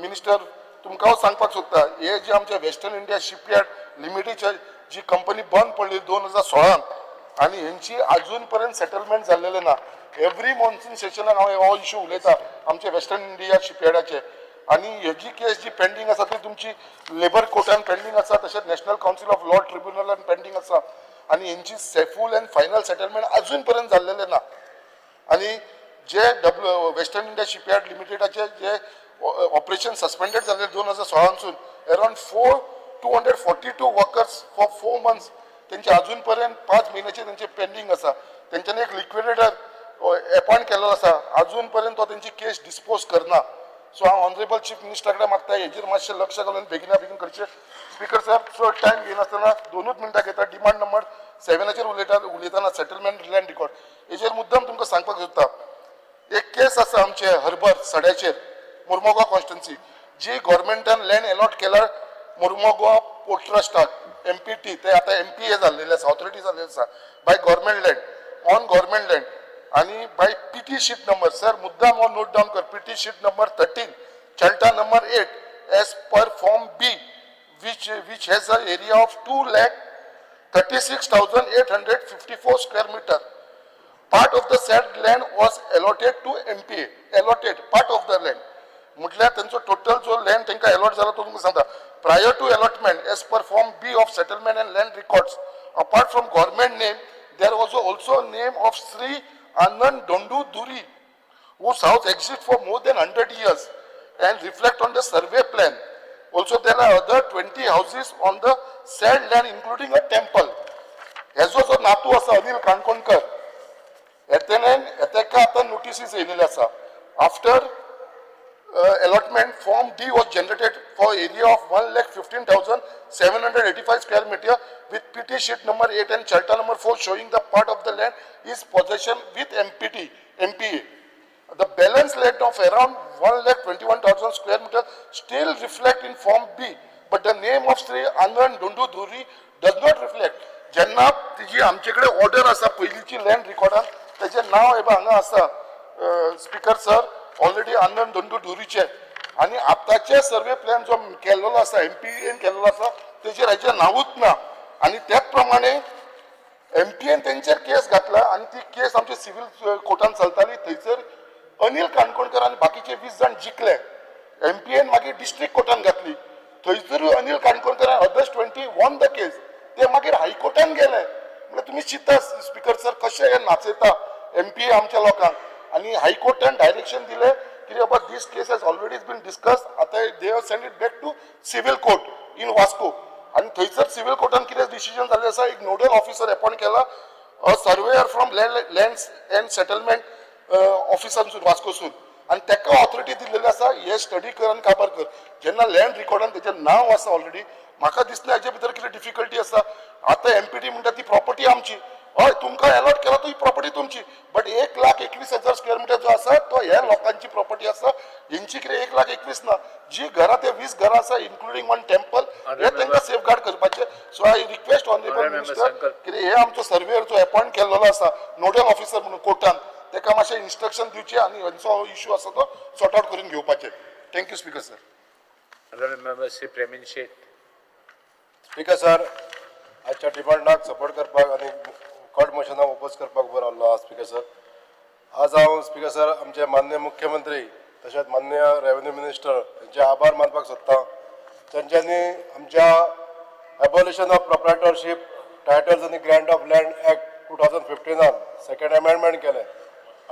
मिनिस्टर तुमकां हांव सांगपाक सोदता, हे जे आमच्या वेस्टर्न इंडिया शिपयार्ड लिमिटेडच्या जी कंपनी बंद पडली 2016 आनी हेंची अजून पर्यंत सेटलमेंट जाल्लेलें ना. एवरी मॉन्सून सेशनाक हांव हो इशू उलयता आमच्या वेस्टर्न इंडिया शिपयार्डाचे. आनी हेजी केस जी पेंडींग आसा ती तुमची लेबर कोर्टान पेंडींग आसा, तशेंच नॅशनल कावन्सील ऑफ लॉ ट्रिब्युनलान पेंडींग आसा आनी हेंची फूल अँड फायनल सेटलमेंट अजून पर्यंत जाल्लेलें ना. आनी जे डब्ल्यू वेस्टर्न इंडिया शिपयार्ड लिमिटेडाचे जे ऑपरेशन सस्पेंडेड जाल्ले 2016सून around 242 workers for 4 months तेंचे अजून पर्यंत 5 म्हयन्याचे तेंचे पेंडींग आसा. तेंच्यांनी एक लिक्विडेटर एपॉयंट केल्लो आसा, अजून पर्यंत तो तेंची केस डिस्पोज करना. सो हांव ऑनरेबल चीफ मिनिस्टरा कडेन मागता हेजेर मातशें लक्ष घालून बेगिना बेगीन करचें. स्पीकर साहेब, चड टायम घेयनासतना 2 मिनटां घेता. डिमांड नंबर 7 उलयतना सेटलमेंट लँड रिकॉर्ड हेजेर मुद्दम तुमकां सांगपाक सोदता. एक केस आसा आमचे हर्बर सड्याचेर मुर्मोगांव कॉन्स्टिट्युन्सी, जी गव्हर्मेंटान लँड एलॉट केला मुर्मोगांव पोर्ट ट्रस्टाक MPT, ते आतां MPA जाल्लेले आसा, ऑथॉरिटी जाल्लेली आसा by government land, on government land आनी by PT sheet number. Sir मुद्दाम हो नोट डावन कर, PT sheet number 13 Chalta number 8 as per form B which has a area of 2,36,854 square meter. Part of the said land was allotted to MPA, allotted part of the land. म्हटल्यार तेंचो total जो land तेंकां allot जाला तो तुमकां सांगता. Prior to allotment as per form B of settlement and land records, apart from government name there was also name of Shri Anand Dondu Dhuri, whose house exists for more than 100 years and reflect on the survey plan. Also there are other 20 houses on the said land including a temple. हेजो जो नातू आसा अनिल काणकोणकर, हेतेनेन तेका आतां notices येयलेले आसा. After allotment form D was generated for area of 1,15,785 square meter with PT sheet number 8 and Chalta number 4 showing the part of the land is possession with MPA. The balance land of around 1,21,000 square meter still reflect in form B, but the name of Shri Anand Dundu Dhuri does not reflect. जेन्ना तिजी आमचे कडेन order आसा पयलींची land रिकॉर्डान तेजें नांव हे पळय हांगा आसा स्पीकर सर, ऑलरेडी आनंद धोंडू धुरीचे. आनी आतांचे सर्वे प्लॅन जो केल्लो आसा MPA केल्लो आसा तेजेर हेजें नांवूच ना. आनी त्याच प्रमाणे MPA तेंचेर केस घातला आनी ती केस आमच्या सिव्हील कोर्टान चलताली. थंयसर अनिल काणकोणकर आनी बाकीचे 20 जाण जिखले. MPA मागीर डिस्ट्रिक्ट कोर्टान घातली, थंयसरूय Anil Kankonkar others 20 won the case. ते मागीर हायकोर्टान गेले. म्हणल्यार तुमी चिंता स्पीकर सर कशें हे नाचयता MPA आमच्या लोकांक. आनी हायकोर्टान डायरेक्शन दिलें की बाबा this case has already been discuss, आतां they have send it back to civil court in Vasco. आनी थंयसर सिव्हील कोर्टान कितें डिसिजन जाल्लें आसा, एक नोडल ऑफिसर एपॉयंट केला, a surveyor from lands and settlement ऑफिसांसून वास्कोसून, आनी तेका ऑथॉरिटी दिल्लेली आसा हे स्टडी कर आनी काबार कर. जेन्ना लँड रिकॉर्डान तेजें नांव आसा ऑलरेडी, म्हाका दिसना हेजे भितर कितें डिफिकल्टी आसा. आतां MPT म्हणटा ती प्रॉपर्टी आमची, हय तुमकां अलॉट केला ती प्रॉपर्टी तुमची, बट 1,21,000 स्क्वेअर मिटर जो आसा तो ह्या लोकांची प्रॉपर्टी आसा. हेंची कितें 1,21,000 ना, जी घरां ते 20 घरां आसा इन्क्लुडींग वन टेम्पल, हे तांकां सेफगार्ड करपाचें. So I request honourable minister कितें हे आमचो सर्वेयर जो एपॉयंट केल्लो आसा नोडल ऑफिसर म्हणून कोर्टान, तेका मातशें इन्स्ट्रक्शन दिवचें आनी हेंचो इशू आसा तो सॉर्ट आवट करून घेवपाचें. Thank you speaker sir. Honorable Member Shri Premin Shet. Speaker sir, आजच्या डिमांडाक सपोर्ट करपाक आनी कट मोशनाक ओपोज करपाक उबो रावल्लो आहा. स्पीकर सर, आज हांव स्पीकर सर आमचे माननीय मुख्यमंत्री तशेंच माननीय रेवेन्यू मिनिस्टर हेंचे आभार मानपाक सोदता. तेंच्यांनी आमच्या एबोलिशन ऑफ प्रोप्रायटरशीप टायटल्स आनी grant of land act 2015 second amendment केलें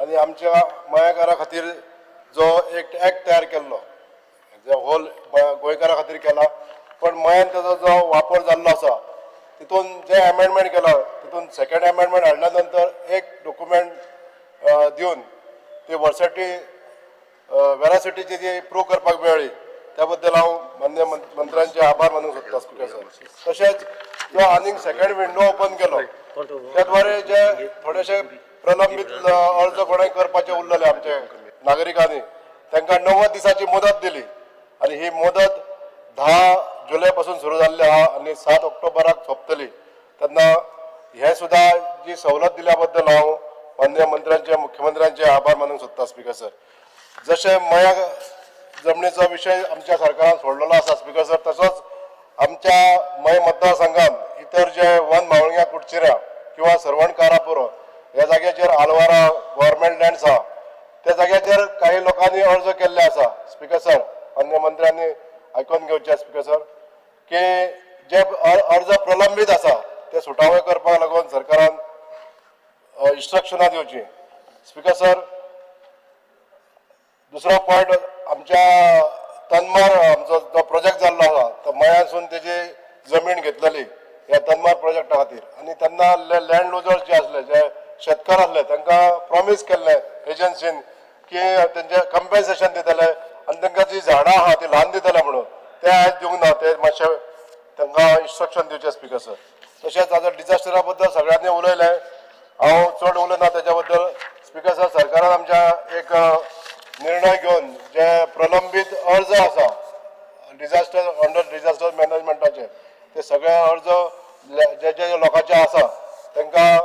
आनी आमच्या मयेकारा खातीर जो एक एक्ट तयार केल्लो जे होल गोंयकारा खातीर केला, पण मयान तेजो जो वापर जाल्लो आसा तितून जे अमेंडमेंट केला तितून सेकंड अमेंडमेंट हाडल्या नंतर एक डॉक्युमेंट दिवन ते वर्सटी वेरासिटीची जी प्रूव करपाक मेळ्ळी त्या बद्दल हांव मान्य मंत्र्यांचे आभार मानूंक सोदता स्पीकर सर. तशेंच जो आनीक सेकंड विंडो ओपन केलो त्या द्वारे जे थोडेशे प्रलंबीत अर्ज कोणाक करपाचे उरलेले आमचे नागरिकांनी तांकां 90 दिसाची मुदत दिली आनी ही मुदत 10 जुलय पासून सुरू जाल्ली आहा आनी 7 ऑक्टोबराक सोंपतली. तेन्ना हे सुद्दां जी सवलत दिल्या बद्दल हांव माननीय मंत्र्यांचे मुख्यमंत्र्यांचे आभार मानूंक सोदता स्पीकर सर. जशें मया जमनीचो विशय आमच्या सरकारान सोडलेलो आसा स्पीकर सर, तसोच आमच्या मय मतदारसंघात इतर जे वन मावळग्या कुडचिऱ्या किंवा सर्वण कारापुरो ह्या जाग्याचेर आलवारा गव्हर्मेंट लँड्स आहा त्या जाग्याचेर काही लोकांनी अर्ज केल्ले आसा स्पीकर सर. मान्य मंत्र्यांनी आयकून घेवचे स्पीकर सर की जे अर्ज प्रलंबीत आसा ते सुटावे करपाक लागून सरकारान इन्स्ट्रक्शनां दिवची स्पीकर सर. दुसरो पॉयंट आमच्या तन्मार आमचो जो प्रोजेक्ट जाल्लो आसा तो मयांसून तेजी जमीन घेतलेली ह्या तन्मार प्रोजेक्टा खातीर आनी तेन्ना लँड लुजर्स जे आसले जे शेतकार आसले तांकां प्रॉमीस केल्लें एजन्सीन की तेंचे कंपेन्सेशन दितले आनी तांकां जी झाडां आहा ती ल्हान दितले म्हणून ते आयज दिवंक ना, ते मातशें तांकां इन्स्ट्रक्शन दिवचें स्पीकर सर. तशेंच आतां डिजास्टरा बद्दल सगळ्यांनी उलयलें, हांव चड उलयना तेच्या बद्दल स्पीकर सर. सरकारान आमच्या एक निर्णय घेवन जे प्रलंबीत अर्ज आसा डिजास्टर अंडर डिजास्टर मॅनेजमेंटाचे ते सगळे अर्ज जे जे लोकांचे आसा तांकां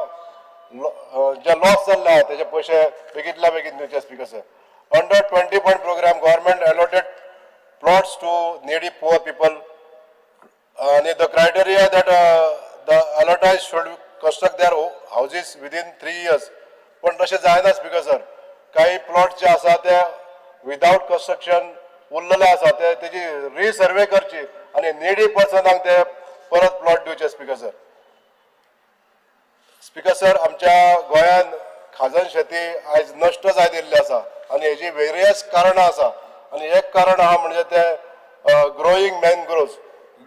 जे लॉस जाल्ले आहा तेजे पयशे बेगीतल्या बेगीन दिवचे speaker sir. Under 20 point programme government allotted plots to needy poor people आनी the criteria that the allottees should construct their houses within 3 years. पण तशें जायना स्पीकर सर. काही प्लॉट जे आसा ते विदावट कन्स्ट्रक्शन उरलेले आसा ते तेजी रिसर्वे करची आनी निडी पर्सनांक ते परत प्लॉट दिवचे स्पीकर सर. स्पीकर सर, आमच्या गोंयांत खाजन शेती आयज नश्ट जायत येयल्ली आसा आनी हेजी वेरियस कारणां आसा आनी एक कारण आहा म्हणजे ते ग्रोईंग मॅनग्रोव्स.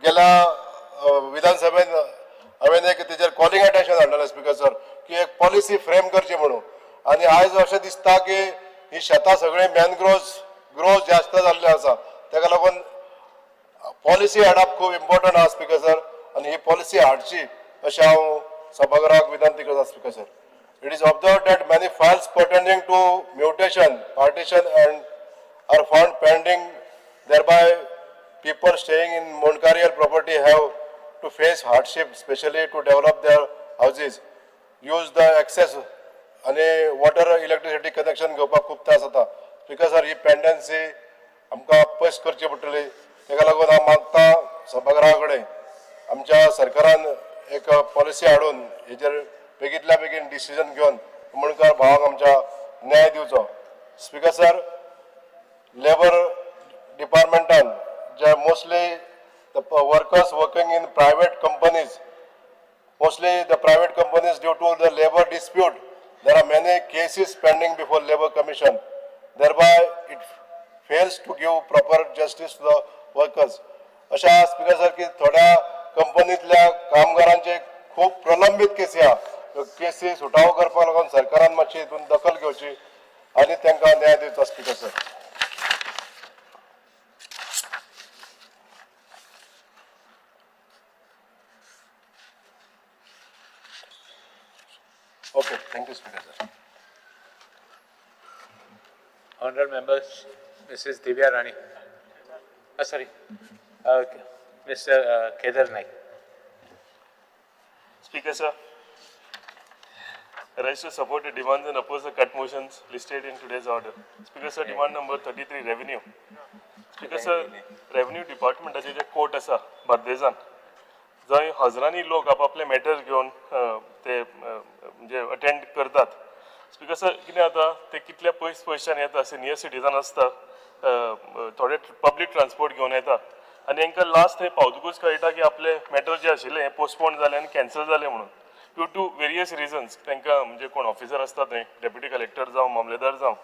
गेल्या विधानसभेन हांवें एक तेजेर कॉलिंग अटेन्शन हाडलेलें स्पीकर सर की एक पॉलिसी फ्रेम करची म्हणून आनी आयज अशें दिसता की ही शेतां सगळीं मॅनग्रोव्स ग्रो जास्त जाल्ले आसा तेका लागून पॉलिसी हाडप खूब इम्पॉर्टंट आहा स्पीकर सर आनी ही पॉलिसी हाडची अशें हांव सभाघराक विनंती करता speaker sir. It is observed that many files pertaining to mutation, partition and are found pending, thereby people staying in Montcarial property have to face hardship, especially to develop their houses, use the access आनी water electricity connection घेवपाक खूब त्रास जाता. Speaker sir, ही pendency आमकां पयस करची पडटली. तेका लागून हांव मागता सभाघरा कडेन आमच्या सरकारान एक पॉलिसी हाडून हेजेर बेगीतल्या बेगीन डिसिजन घेवन मुणकार भावांक आमच्या न्याय दिवचो. स्पीकर सर, लेबर डिपार्टमेंटान जे mostly the workers working in private companies, mostly the private companies due to the labour dispute there are many cases pending before labour commission, thereby it fails to give proper justice to the workers. अशें आहा speaker sir की थोड्या कंपनींतल्या कामगारांचे खूब प्रलंबीत केसी आहा, त्यो केसी सुटावो करपाक लागून सरकारान मातशी हितून दखल घेवची आनी तांकां न्याय दिवचो speaker sir. Okay, thank you speaker sir. Honorable members, Mrs. Divya Rani. Sorry, Mr. Kedar Naik. Speaker sir, I rise to support the demands and oppose the cut motions listed in today's order. Speaker sir, demand number 33, revenue. Speaker sir, revenue department J court आसा बार्देजान, जंय हजरांनी लोक आपापले matter घेवन ते म्हणजे attend करतात. Speaker sir, कितें जाता ते कितल्या पयस पयसच्यान येता, सिनियर सिटीजन आसता, थोडे पब्लीक ट्रान्सपोर्ट घेवन येता आनी तांकां लास्ट थंय पावतकूच कळटा की आपले मॅटर जे आशिल्ले हे पोस्टपोन जाले आनी कॅन्सल जाले म्हणून ड्यू टू वेरियस रिजन्स. तांकां म्हणजे कोण ऑफिसर आसता थंय, डेप्युटी कलेक्टर जावं मामलेदार जावं,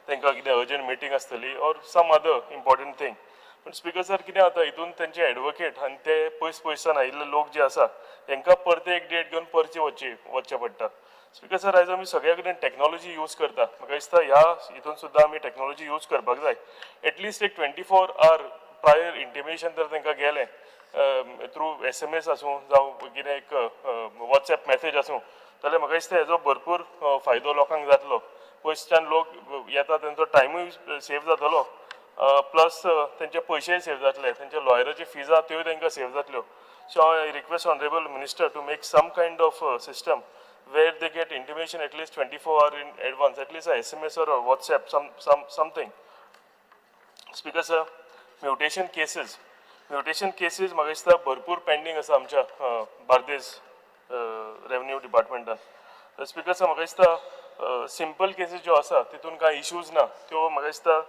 तांकां कितें अर्जंट मिटींग आसतली or some other important thing. पूण स्पीकर सर कितें जाता हितून तेंचे एडवोकेट आनी ते पयस पयसान आयिल्ले लोक जे आसा हेंकां परते एक डेट घेवन परचे वचचें पडटा. स्पीकर सर आयज आमी सगळ्या कडेन टॅक्नोलॉजी यूज करता, म्हाका दिसता ह्या हितून सुद्दां आमी टॅक्नोलॉजी यूज करपाक जाय. एटलिस्ट एक 24 our prior intimation जर तांकां गेलें थ्रू SMS आसूं जावं कितें एक वॉट्सएप मॅसेज आसूं जाल्यार म्हाका दिसता हेजो भरपूर फायदो लोकांक जातलो. पयसच्यान लोक येता तेंचो टायमूय सेव जातलो, प्लस तेंचे पयशेय सेव जातले, तेंचे लॉयराची फीज आहा त्योय तांकां सेव जातल्यो. So I request honourable minister to make some kind of system where they get intimation at least 24 hours in advance, at least a SMS or a WhatsApp, something. Speaker sir, mutation cases. Mutation cases म्हाका दिसता भरपूर pending आसा आमच्या Bardez revenue डिपार्टमेंटान. Speaker sir म्हाका दिसता simple cases ज्यो आसा तितून कांय इश्यूज ना, त्यो म्हाका दिसता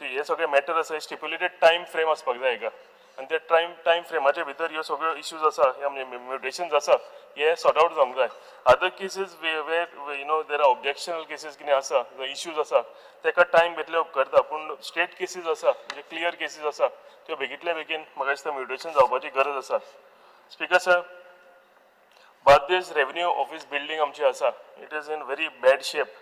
हे सगळे मॅटर आसा स्टिप्युलेटेड टायम फ्रेम आसपाक जाय हेका, आनी त्या टायम फ्रेमाच्या भितर ह्यो सगळ्यो इश्यूज आसा, हे म्युटेशन्स आसा हे सॉर्ट आवट जावंक जाय. Other cases where you know there are objectional cases कितें आसा, इश्यूज आसा तेका टायम घेतले उपकारता, पूण स्ट्रेट केसीस आसा म्हणजे क्लियर केसीस आसा त्यो बेगींतल्या बेगीन म्हाका दिसता म्युटेशन जावपाची गरज आसा. Speaker sir, Bardez revenue office building आमची आसा, it is in very bad shape.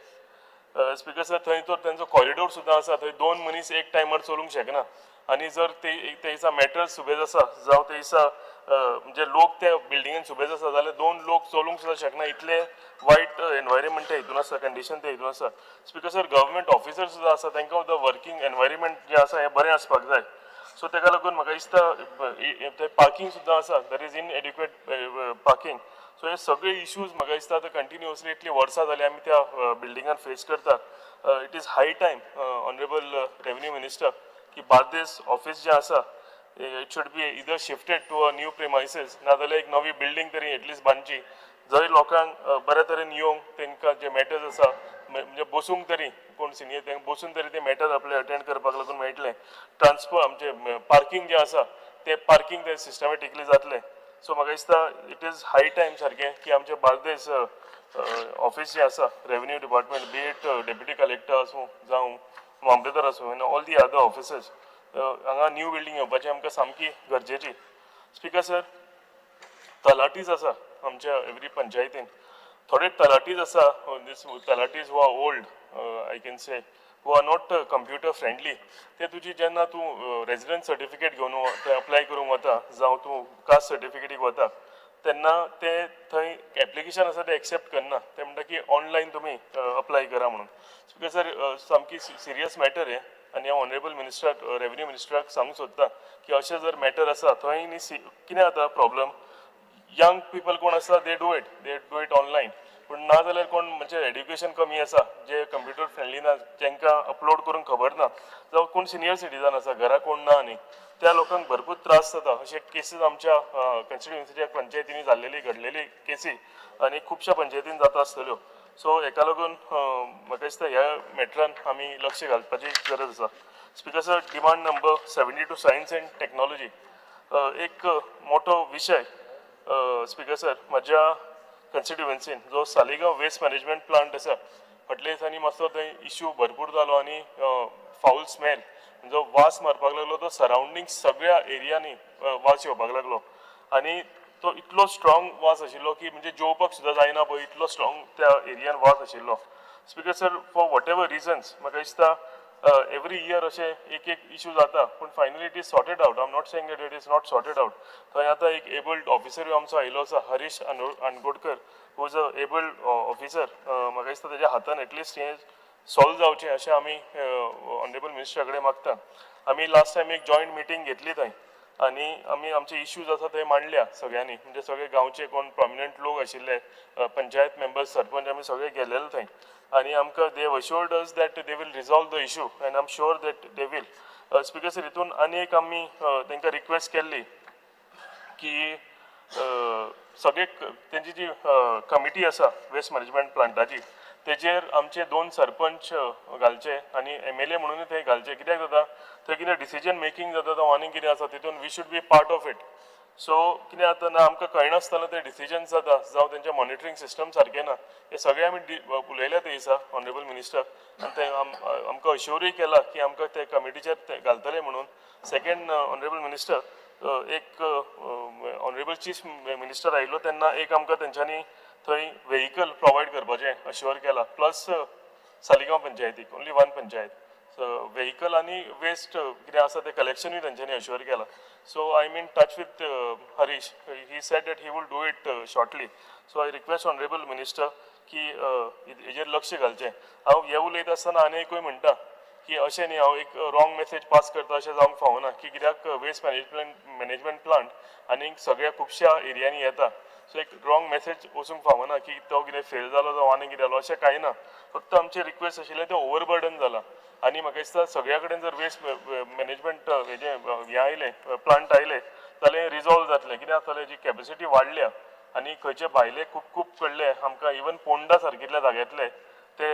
Speaker sir थंय तर तेंचो कॉरिडोर सुद्दां आसा, थंय 2 मनीस एक टायमार चलूंक शकना आनी जर ते दिसा मॅटर सुबेज आसा जावं ते दिसा म्हणजे लोक त्या बिल्डिंगेन सुबेज आसा जाल्यार 2 लोक चलूंक सुद्दां शकना, इतले वायट एनवायरमेंट ते हितून आसा, कंडिशन ते हितून आसा. स्पीकर सर गव्हर्मेंट ऑफिसर सुद्दां आसा तांकां सुद्दां वर्किंग एनवायरमेंट जें आसा हें बरें आसपाक जाय. सो ताका लागून म्हाका दिसता थंय पार्किंग सुद्दां आसा, there is inadequate parking. So हे सगळे इश्यूज म्हाका दिसता आतां कंटिन्युअसली इतलीं वर्सां जालीं आमी त्या बिल्डिंगान फेस करता. It is high time honourable revenue minister की बार्देस ऑफिस जें आसा it should be either shifted to a new premises, नाजाल्यार एक नवी बिल्डींग तरी एटलिस्ट बांदची जंय लोकांक बऱ्या तरेन येवंक तांकां जे मॅटर्स आसा म्हणजे बसूंक तरी कोण सिनियर तांकां बसून तरी ते मॅटर्स आपले अटेंड करपाक लागून मेळटलें. ट्रान्सपोर्ट आमचें पार्किंग जें आसा तें पार्किंग ते सिस्टमॅटिकली जातलें. सो म्हाका दिसता it is high time सारकें की आमचें बार्देस ऑफिस जें आसा revenue department, be it deputy collector आसूं जावं मामलेदार आसूं आनी ऑल the other offices, हांगा न्यू बिल्डींग येवपाची आमकां सामकी गरजेची. स्पीकर सर, तलाटीज आसा आमच्या एवरी पंचायतीन, थोडे तलाटीज आसा, these talatis who are old I can say, who are not computer friendly, ते तुजी जेन्ना तूं रेजिडन्स सर्टिफिकेट घेवन थंय अप्लाय करूंक वता जावं तूं कास्ट सर्टिफिकेटीक वता तेन्ना ते थंय एप्लिकेशन आसा ते एक्सेप्ट करना, ते म्हणटा की ऑनलायन तुमी अप्लाय करा म्हणून. स्पीकर सर सामकी सिरियस मॅटर हें आनी हांव ऑनरेबल मिनिस्टर रेवन्यू मिनिस्टराक सांगूंक सोदता की अशें जर मॅटर आसा थंय न्ही कितें जाता प्रॉब्लम, यंग पिपल कोण आसा they do it online, पूण ना जाल्यार कोण म्हणजे एड्युकेशन कमी आसा, जे कंप्युटर फ्रेंडली ना, तांकां अपलोड करूंक खबर ना, जावं कोण सिनियर सिटीजन आसा घरा कोण ना न्ही, त्या लोकांक भरपूर त्रास जाता. अशे केसीस आमच्या कॉन्स्टिट्युएन्सीच्या पंचायतींनी जाल्लेली घडलेली केसी आनी खुबश्या पंचायतीन जाता आसतल्यो. सो हेका लागून म्हाका दिसता ह्या मॅटरान आमी लक्ष घालपाची गरज आसा. Speaker sir, demand number 72 science and technology एक मोठो विशय स्पीकर सर म्हज्या कॉन्स्टिट्युएन्सीन जो सालिगांव वेस्ट मॅनेजमेंट प्लांट आसा फाटल्या दिसांनी मातसो थंय इश्यू भरपूर जालो आनी फावल स्मेल जो वास मारपाक लागलो तो सरावंडींग सगळ्या एरियांनी वास येवपाक लागलो आनी तो इतलो स्ट्रॉंग वास आशिल्लो की म्हणजे जेवपाक सुद्दां जायना पळय इतलो स्ट्रॉंग त्या एरियान वास आशिल्लो. Speaker sir, for whatever reasons म्हाका दिसता एवरी इयर अशें एक एक इशू जाता, पूण finally it is sorted out. I am not saying that it is not sorted out. थंय आतां एक एबल्ड ऑफिसरूय आमचो आयिल्लो आसा, Harish Ankodkar, who is a abled officer. म्हाका दिसता तेज्या हातान एटलिस्ट हें सॉल्व जावचें अशें आमी ऑनरेबल मिनिस्टरा कडेन मागता. आमी लास्ट टायम एक जॉयंट मिटींग घेतली थंय आनी आमी आमचे इश्यूज आसा ते मांडल्या सगळ्यांनी, म्हणजे सगळे गांवचे कोण प्रोमिनंट लोक आशिल्ले, पंचायत मेंबर्स, सरपंच, आमी सगळे गेलेले थंय आनी आमकां they assured us that they will resolve the issue and I am sure that they will. Speaker sir, हितून आनी एक आमी तांकां रिक्वेस्ट केल्ली की सगळे तेंची जी कमिटी आसा वेस्ट मॅनेजमेंट प्लांटाची तेजेर आमचे 2 सरपंच घालचे आनी MLA म्हणून ते घालचे. कित्याक जाता थंय कितें डिसिजन मेकींग जाता तो आनी कितें आसा तितून we should be part of it. So कितें जाता ना आमकां कळनासतना ते डिसिजन्स जाता जावं तेंचें मॉनिटरींग सिस्टम सारकें ना. हे सगळें आमी उलयल्या ते दिसा ऑनरेबल मिनिस्टर आनी ते आमकां अश्योरूय केला की आमकां ते कमिटीचेर ते घालतले म्हणून. सेकंड ऑनरेबल मिनिस्टर, एक ऑनरेबल चीफ मिनिस्टर आयिल्लो तेन्ना एक आमकां तेंच्यांनी थंय व्हेहिकल प्रोवायड करपाचें अश्योर केलां, प्लस सालिगांव पंचायतीक ओन्ली वन पंचायत व्हेहिकल आनी वेस्ट कितें आसा तें कलेक्शनूय तेंच्यांनी अश्योर केलां. So I am in touch with Harish, he said that he will do it shortly. So I request honourable minister की हेजेर लक्ष घालचें. हांव हें उलयता आसतना आनी एकूय म्हणटा की अशें न्ही हांव एक रॉंग मेसेज पास करता अशें जावंक फावना की कित्याक वेस्ट मॅनेजमेंट प्लांट आनी सगळ्या खुबश्या एरियांनी येता. सो एक रॉंग मेसेज वचूंक फावना की तो कितें फेल जालो जावं आनी कितें जालो, अशें कांय ना. फक्त आमचें रिक्वेस्ट आशिल्लें तें ओवरबर्डन जालां आनी म्हाका दिसता सगळ्या कडेन जर वेस्ट मॅनेजमेंट हेजें हें आयलें, प्लांट आयले जाल्यार रिजॉल्व जातलें. कितें जातलें, जी कॅपेसिटी वाडल्या आनी खंयचे भायले खूब खूब कडले आमकां इवन पोंडा सारकिल्ल्या जाग्यांतले ते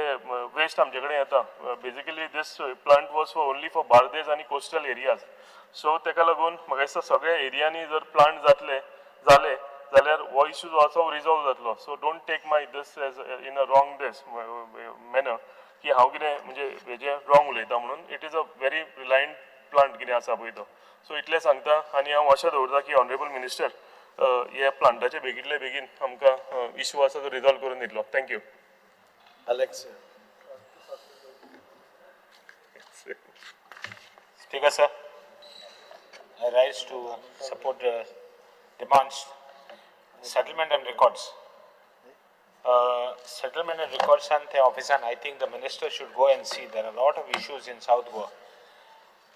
वेस्ट आमचे कडेन येता. Basically this plant was for only for Bardez आनी कोस्टल एरियाज. सो तेका लागून म्हाका दिसता सगळ्या एरियांनी जर प्लांट जातले जाले जाल्यार हो इशू जो आसा हो रिजॉल्व जातलो. So don't take my this as in a wrong this manner की हांव कितें म्हणजे हेजें रॉंग उलयता म्हणून. It is a very reliant plant कितें आसा पळय तो. सो इतलें सांगता आनी हांव आशा दवरता की ऑनरेबल मिनिस्टर हे प्लांटाचे बेगीनले बेगीन आमकां इशू आसा तो रिजॉल्व करून दितलो. Thank you. Alex. Speaker sir, I rise to support the demands, settlement and records. Settlement and records and the office, and I think the minister should go and see. There are a lot of issues in South Goa.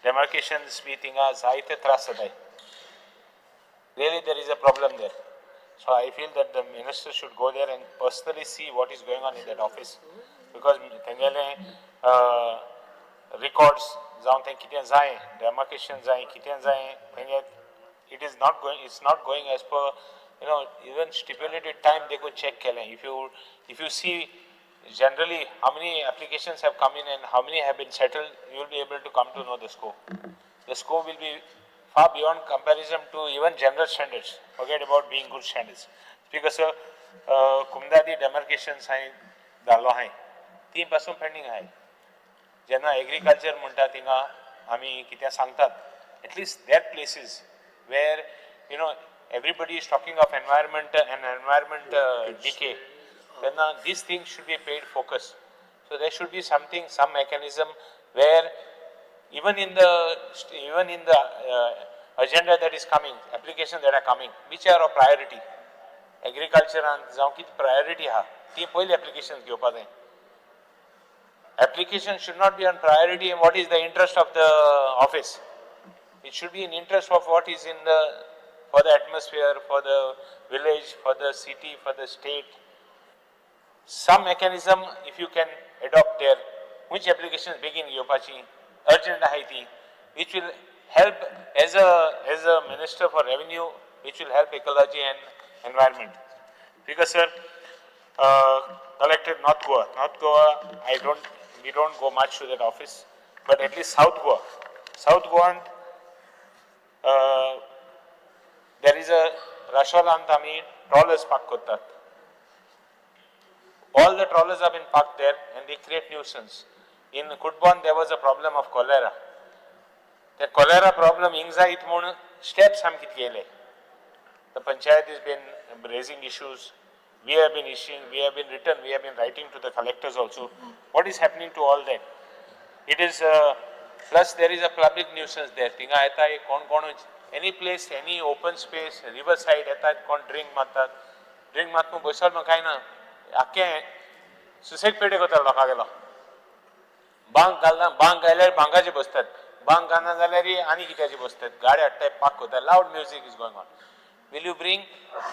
Demarcations be thinga जायते त्रास जाताय. Really there is a problem there. So I feel that the minister should go there and personally see what is going on in that office, because तेंगेले records जावं तें कितें जाय, demarcation जाय, कितें जाय, तेंगे it is not going, it's not going as per, you know, even stipulated time they could check केलें. If you see generally how many applications have come in and how many have been settled, you will be able to come to know the score. The score will be far beyond comparison to even general standards. Forget about being good standards. Because sir, Kumdadi demarcations हांवें धाडलो हांवें, ती पासून pending आहाय. जेन्ना agriculture म्हणटा थिंगा आमी कितें सांगतात, at least that places where you know everybody is talking of environment and environment decay, तेन्ना these things should be paid focus. So there should be something, some mechanism where even in the agenda that is coming, applications that are coming, which are of priority, agriculture and जावं कितें priority आहा ती पयली applications घेवपा जाय. Application should not be on priority and what is the interest of the office. It should be in interest of what is in the, for the atmosphere, for the village, for the city, for the state. Some mechanism if you can adopt there, which applications begin घेवपाची, urgent आहाय ती, which will help as a minister for revenue, which will help ecology and environment. Because sir, collected North Goa. North Goa, we don't go much to that office, but at least South Goa. South Goa, there is a Rasholant आमी trawlers park करतात. All the trawlers have been parked there and they create nuisance. In Kutbon there was a problem of cholera. The cholera problem हिंग जायत म्हूण steps आमी कितें केले. The panchayat has been raising issues. We have been issuing, we have been written, we have been writing to the collectors also. What is happening to all that? It is, plus there is a public nuisance there. Tinga येता कोण कोण, any place, any open space, river side येतात कोण drink मारतात. Drink मारतून बसल मग काय ना, आख्खे सुसेग पेटे करतात लोकां गेलो. बांक घालना, बांक घाल्यार बांकाचे बसतात, बांक घालना जाल्यार आनी कित्याचे बसतात, गाडी हाडटाय पार्क करतात. Loud music is going on. Will you bring,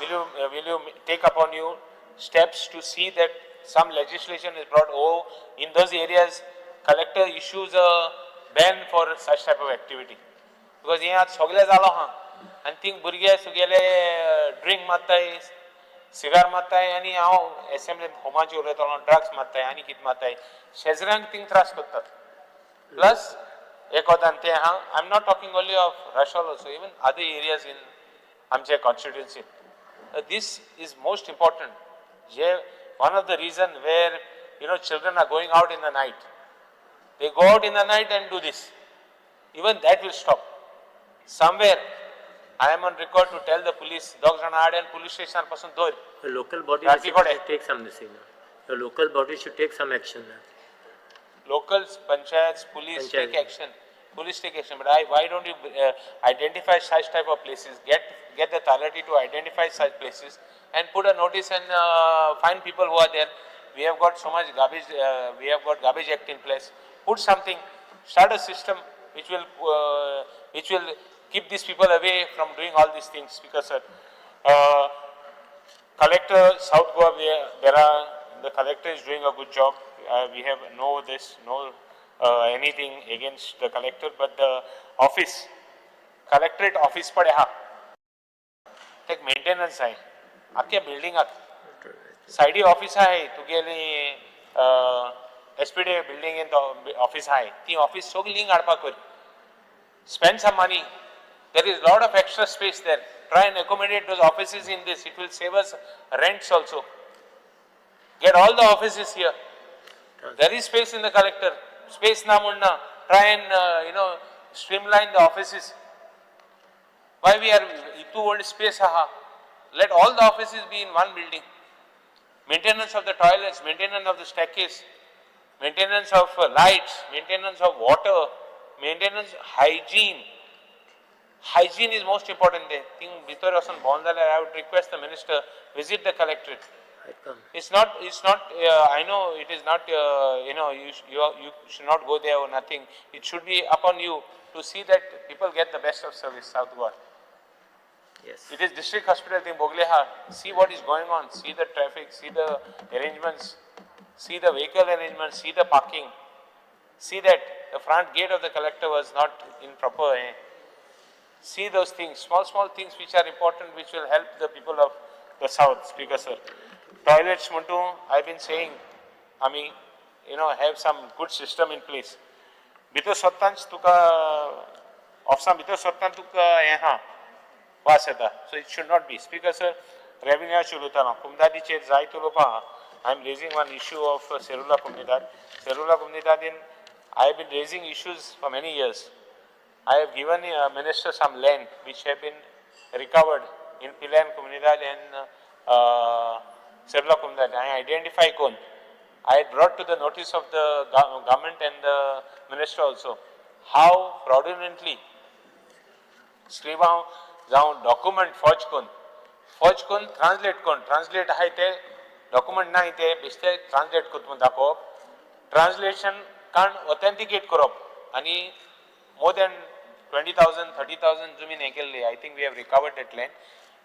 will you take upon you steps to see that some legislation is brought over in those areas, collector issues a ban for such type of activity? Because हे आतां सगळें जालो आहा आनी thing भुरगे सगळे drink मारताय, cigar मारताय, आनी हांव एसेंब्लीन होमाची उलयतालो, ड्रग्स मारताय आनी कितें मारताय, शेजऱ्यांक थिंग त्रास करतात. प्लस एक वतान तें आहा, I am not talking only of Rachol also, even other areas in आमच्या कॉन्स्टिट्युएन्सीन. This is most important. J one of the reason where you know children are going out in the night, they go out in the night and do this, even that will stop. Somewhere I am on record to tell the police, दोग जाणां हाड आनी police स्टेशनार पासून धर. The local body राती should कडेन. take some this thing. The local body should take some action. Locals, panchayats, police Panchayat. Take action. Police take action. But why don't you identify such type of places? Get the authority to identify such places and put a notice and find people who are there. We have got so much garbage. We have got garbage act in place. Put something. Start a system which will keep these people away from doing all these things. Because sir, Collector South Goa, the collector is doing a good job. We have no anything against the collector, but the office, collectorate office पडे हा, ते maintenance आहे, आख्या बिल्डिंगाक सायडी office आहे, तुगेली SPD बिल्डिंगेन office आहे, ती ऑफिस सगळी लिंक हाडपाक कर. Spend some money. There is lot of extra space there. Try and accommodate those offices in this. It will save us rents also. Get all the offices here. There is space in the collector. Space na munna. Try and streamline the offices. Why we are too old space? Haha. Let all the offices be in one building. Maintenance of the toilets, maintenance of the staircase, maintenance of lights, maintenance of water, maintenance, hygiene. Hygiene is most important there. Thing bhitar vasun bond jale, I would request the minister visit the collectorate. It's not. I know it is not. You should not go there or nothing. It should be upon you to see that people get the best of service. South Goa. Yes. It is district hospital thing. Bogleha. See what is going on. See the traffic. See the arrangements. See the vehicle arrangements. See the parking. See that the front gate of the collector was not in proper. See those things, small things which are important, which will help the people of the south. Speaker sir, toilets muntu, I have been saying, I mean, have some good system in place. Bhitar sottanch tuka, ofsan bhitar sottan tuka ha, vas yeta. So it should not be. Speaker sir, revenue chulutana, Comunidadicher jai tulopa. I am raising one issue of Serula Comunidad. Serula Comunidad in, I have been raising issues for many years. I have given minister some land which have been recovered in Pilan Comunidad and Serula Comunidad. I identify kon. I had brought to the notice of the government and the minister also how fraudulently scriba जाऊन document forge kon translate kon, translate आहाय ते document ना ते बेश्टे translate करून दाखोवप, translation कारण authenticate करप आनी more than 20,000, 30,000 जमीन हे केल्ली. I think we have recovered that land.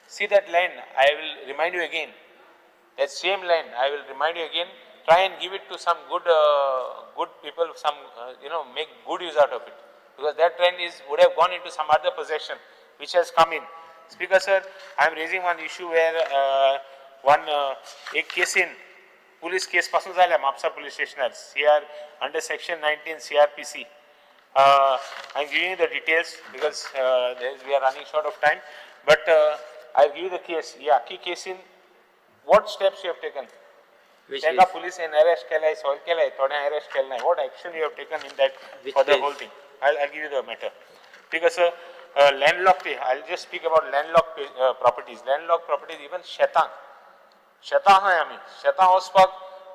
See that land, I will remind you again. That same land, I will remind you again. Try and give it to some good people, some, make good use out of it. Because that land would have gone into some other possession, which has come in. Speaker sir, I am raising one issue where एक case in, police case पासून जाल्या Mapusa police station, CR, under section 19 CRPC. I am giving you the details because we are running short of time, but I will give you the case. Yeah, key case in what steps you have taken? Tenka police in arrest kelai, solve kelai, thode arrest kelai. What action you have taken in that? Which for the whole thing? I'll give you the matter. Because landlocked, I'll just speak about landlocked properties. Landlocked properties, even shetang. Shetang hai ami. Shetang ospak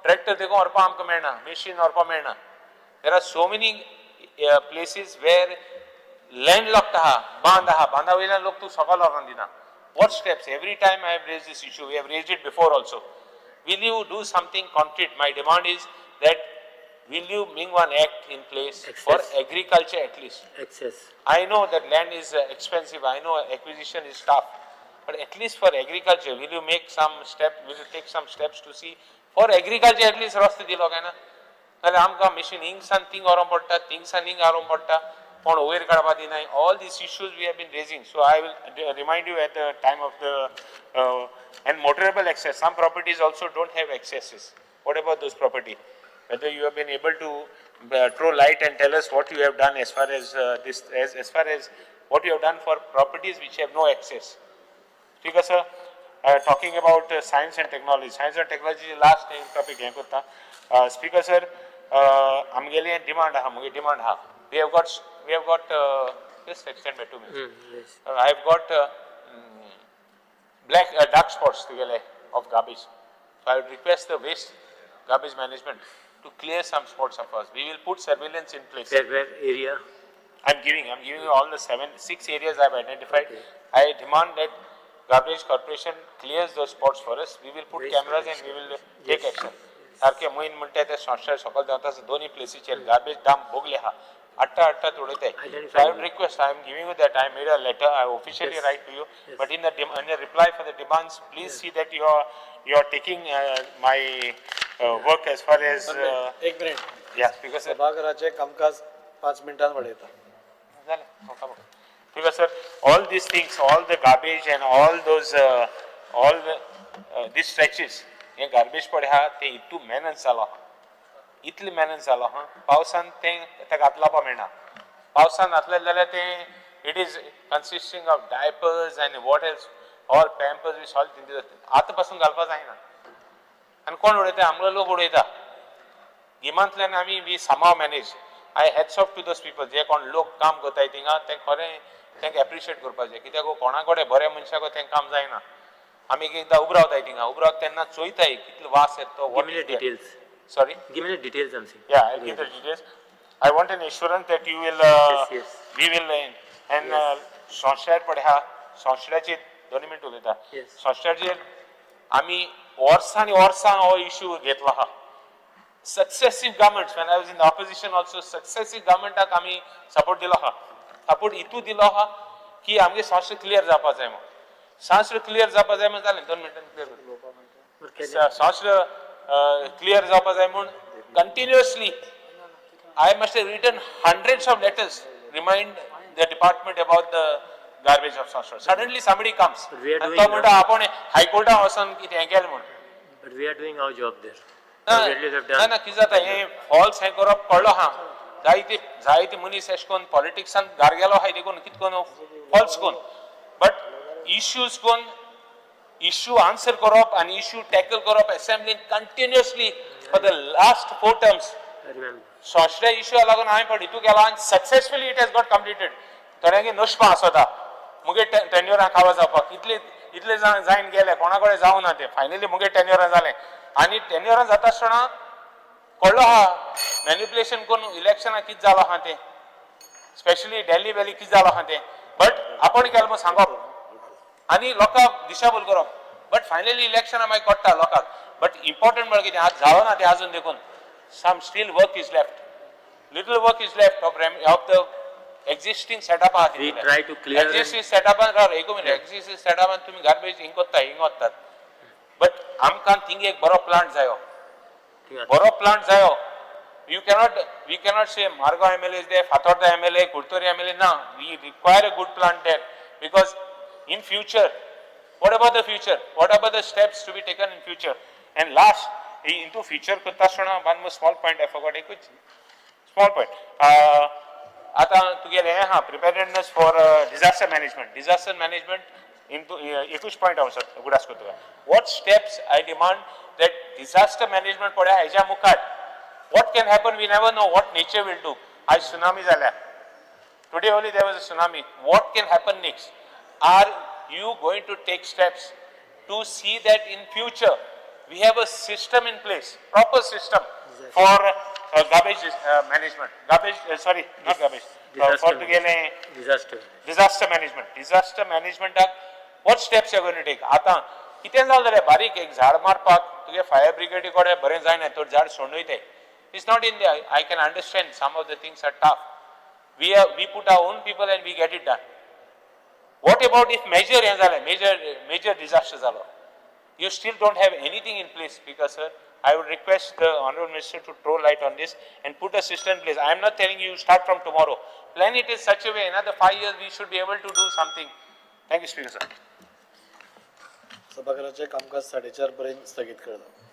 tractor dekho orpa amka melna, machine orpa melna. There are so many places where landlocked aha, bandh aha, bandha vayla lok tu sakal varan dina. What steps? Every time I have raised this issue, we have raised it before also. Will you do something concrete? My demand is that will you bring one act in place for agriculture at least? Access. I know that land is expensive, I know acquisition is tough, but at least for agriculture, will you make some step, will you take some steps to see for agriculture at least raste dilo kai na? नाल्यार आमकां machine हिंगसान thing व्हरूंक पडटा, थिंगसान हिंग हाडूंक पडटा, कोण वयर काडपा दिनाय. All these issues we have been raising. So I will remind you at the time of the and motorable access. Some properties also don't have accesses. What about those property? Whether you have been able to throw light and tell us what you have done as far as this, as far as what you have done for properties which have no access. Speaker sir, talking about science and technology, science and technology last topic हें करता. Speaker sir, आमगेली demand आहा, मुगे demand आहा, we have got just extend by 2 minutes. I have got black dark spots तुगेले of garbage. So I would request the waste garbage management to clear some spots of us. We will put surveillance in place. Where area? I'm giving you all the seven, six areas I've identified. I demand that garbage corporation clears those spots for us. We will put Waste cameras and we will take action. सारखे मोहीन म्हणटा ते संस्था सकयल देंवता आसतना दोनूय प्लेसीचेर garbage dump भोगले आहा, हाडटा हाडटा उडयताय. So I would request, I am giving you that, I made a letter, I officially write to you, but in the reply for the demands, please see that you are taking my work as far as एक minute. Yeah, because सभाघराचे कामकाज पाच मिनिटांनी वाडयता. जालें. Because sir, all these things, all the garbage and all those, all the, these stretches, हे garbage पडे आहा ते इतू मेनन्स जालो आहा, इतले मेनन्स जालो आहा, पावसान तें ताका हात लावपा मेळना. पावसान घातलें जाल्यार तें it is consisting of diapers and what else, all Pampers B all. आतां पासून घालपा जायना. आनी कोण उडयता? आमलो लोक उडयता गिमांतल्यान. आमी we somehow manage. I hats off to those people, जे कोण लोक काम करताय थिंगा, तें खरें तांकां एप्रिशिएट करपाचें, कित्याक कोणा कडेन बऱ्या मनशाक तें काम जायना. आमी एक एकदां उबो रावताय थिंगा, उबो रावता तेन्ना चोयताय कितलो वास येता तो. Give me the details. Sorry? Give me the details, I'm saying. Yeah, I'll give the details. I want an assurance that you will, we will, and संस्थार पळय आहा, संस्थाचेर दोन मिनट उलयता. संस्थाचेर आमी वर्सां वर्सां हो इशू घेतलो आहा. Successive governments, when I was in the opposition also, successive government आमी सपोर्ट दिलो आहा. सपोर्ट इतू दिलो आहा की आमगे संस्था क्लियर जावपा जाय म्हूण. संस्था क्लियर जावपा जाय म्हूण जालें, दोन मिनटान क्लियर करता. संस्था क्लियर जावपा जाय म्हूण continuously I must have written hundreds of letters, remind the department about the garbage of Sanstol. Suddenly somebody comes But we are and doing तो म्हणटा आपूण हायकोर्टान वचोन कितें हें केलें म्हूण. But we are doing our job there. ना. We really have done. ना ना, कितें जाता, हें फॉल्स हें करप कळ्ळो आहा. जायते जायते मनीस एशें करून पॉलिटिक्सान गार गेलो आहाय, देखून कितें करून फॉल्स करून, बट इश्यूज करून इश्यू आन्सर करप आनी इश्यू टॅकल करप एसेंब्लीन continuously for the last four terms. I remember. सोंसल्या इश्यू लागून हांवें पण हितू केला आनी successfully it has got completed. थोड्यांगे नशबा आसता मुगे टेन्युरा काबार जावपाक. इतले इतले जाण जायन गेले, कोणा कडेन जावना ना तें. फायनली मुगे टेन्युरा जालें आनी टेन्युरा जाता आसतना कळ्ळो आहा मॅनिपुलेशन करून इलेक्शनाक कितें जालो आहा तें, स्पेशली दिल्ली वॅली कितें जालो आहा तें. बट आपण केलें म्हूण सांगप आनी लोकांक दिशाभूल करप, बट फायनली इलेक्शना मागीर कळटा लोकांक. बट इम्पॉर्टंट म्हळ्यार कितें, आज जालो ना तें अजून देखून some still work is left, little work is left of the existing setup आहा. We try to clear and- existing सेटअपान, राव एक मिनिट, एक्झिस्टींग सेटअपान तुमी गार्बेज हिंग कोत्ता, हिंग वतात, बट आमकां थिंग एक बरो प्लांट जायो, बरो प्लांट जायो. You cannot, we cannot say Margao MLA is there, Fatorda MLA, Curtorim MLA. ना, we require a good plant there, because in future, what about the future? What about the steps to be taken in future? And last, into future करता आसतना one more small point I forgot, एकूच small point. आतां तुगेलें हें आहा, preparedness for disaster management, disaster management into एकूच point हांव उगडास करता तुका. What steps I demand that disaster management पळय हेज्या मुखार what can happen, we never know what nature will do. आयज सुनामी जाल्या. Today only there was a tsunami. What can happen next? Are you going to take steps to see that in future we have a system in place, proper system for garbage management, garbage, sorry, not garbage, Disaster for तुगेलें Disaster. Disaster management. Disaster मॅनेजमेंटाक what steps you going to take? आतां कितें जालें जाल्यार बारीक एक झाड मारपाक तुगे फायर ब्रिगेडी कडेन बरें जायना, तो झाड सोंडयताय. It's not in the, I can understand some of the things are tough. We put our own people and we get it done. What about if major हें जालें, मेजर डिजास्टर जालो, you still don't have anything in place? Because sir, I would request the honorable minister to throw light on this and put a system in place. I am not telling you start from tomorrow. Plan it in such a way, another 5 years we should be able to do something. Thank you, Speaker sir. सभाघराचे कामकाज साडेचार पर्यंत स्थगीत करता.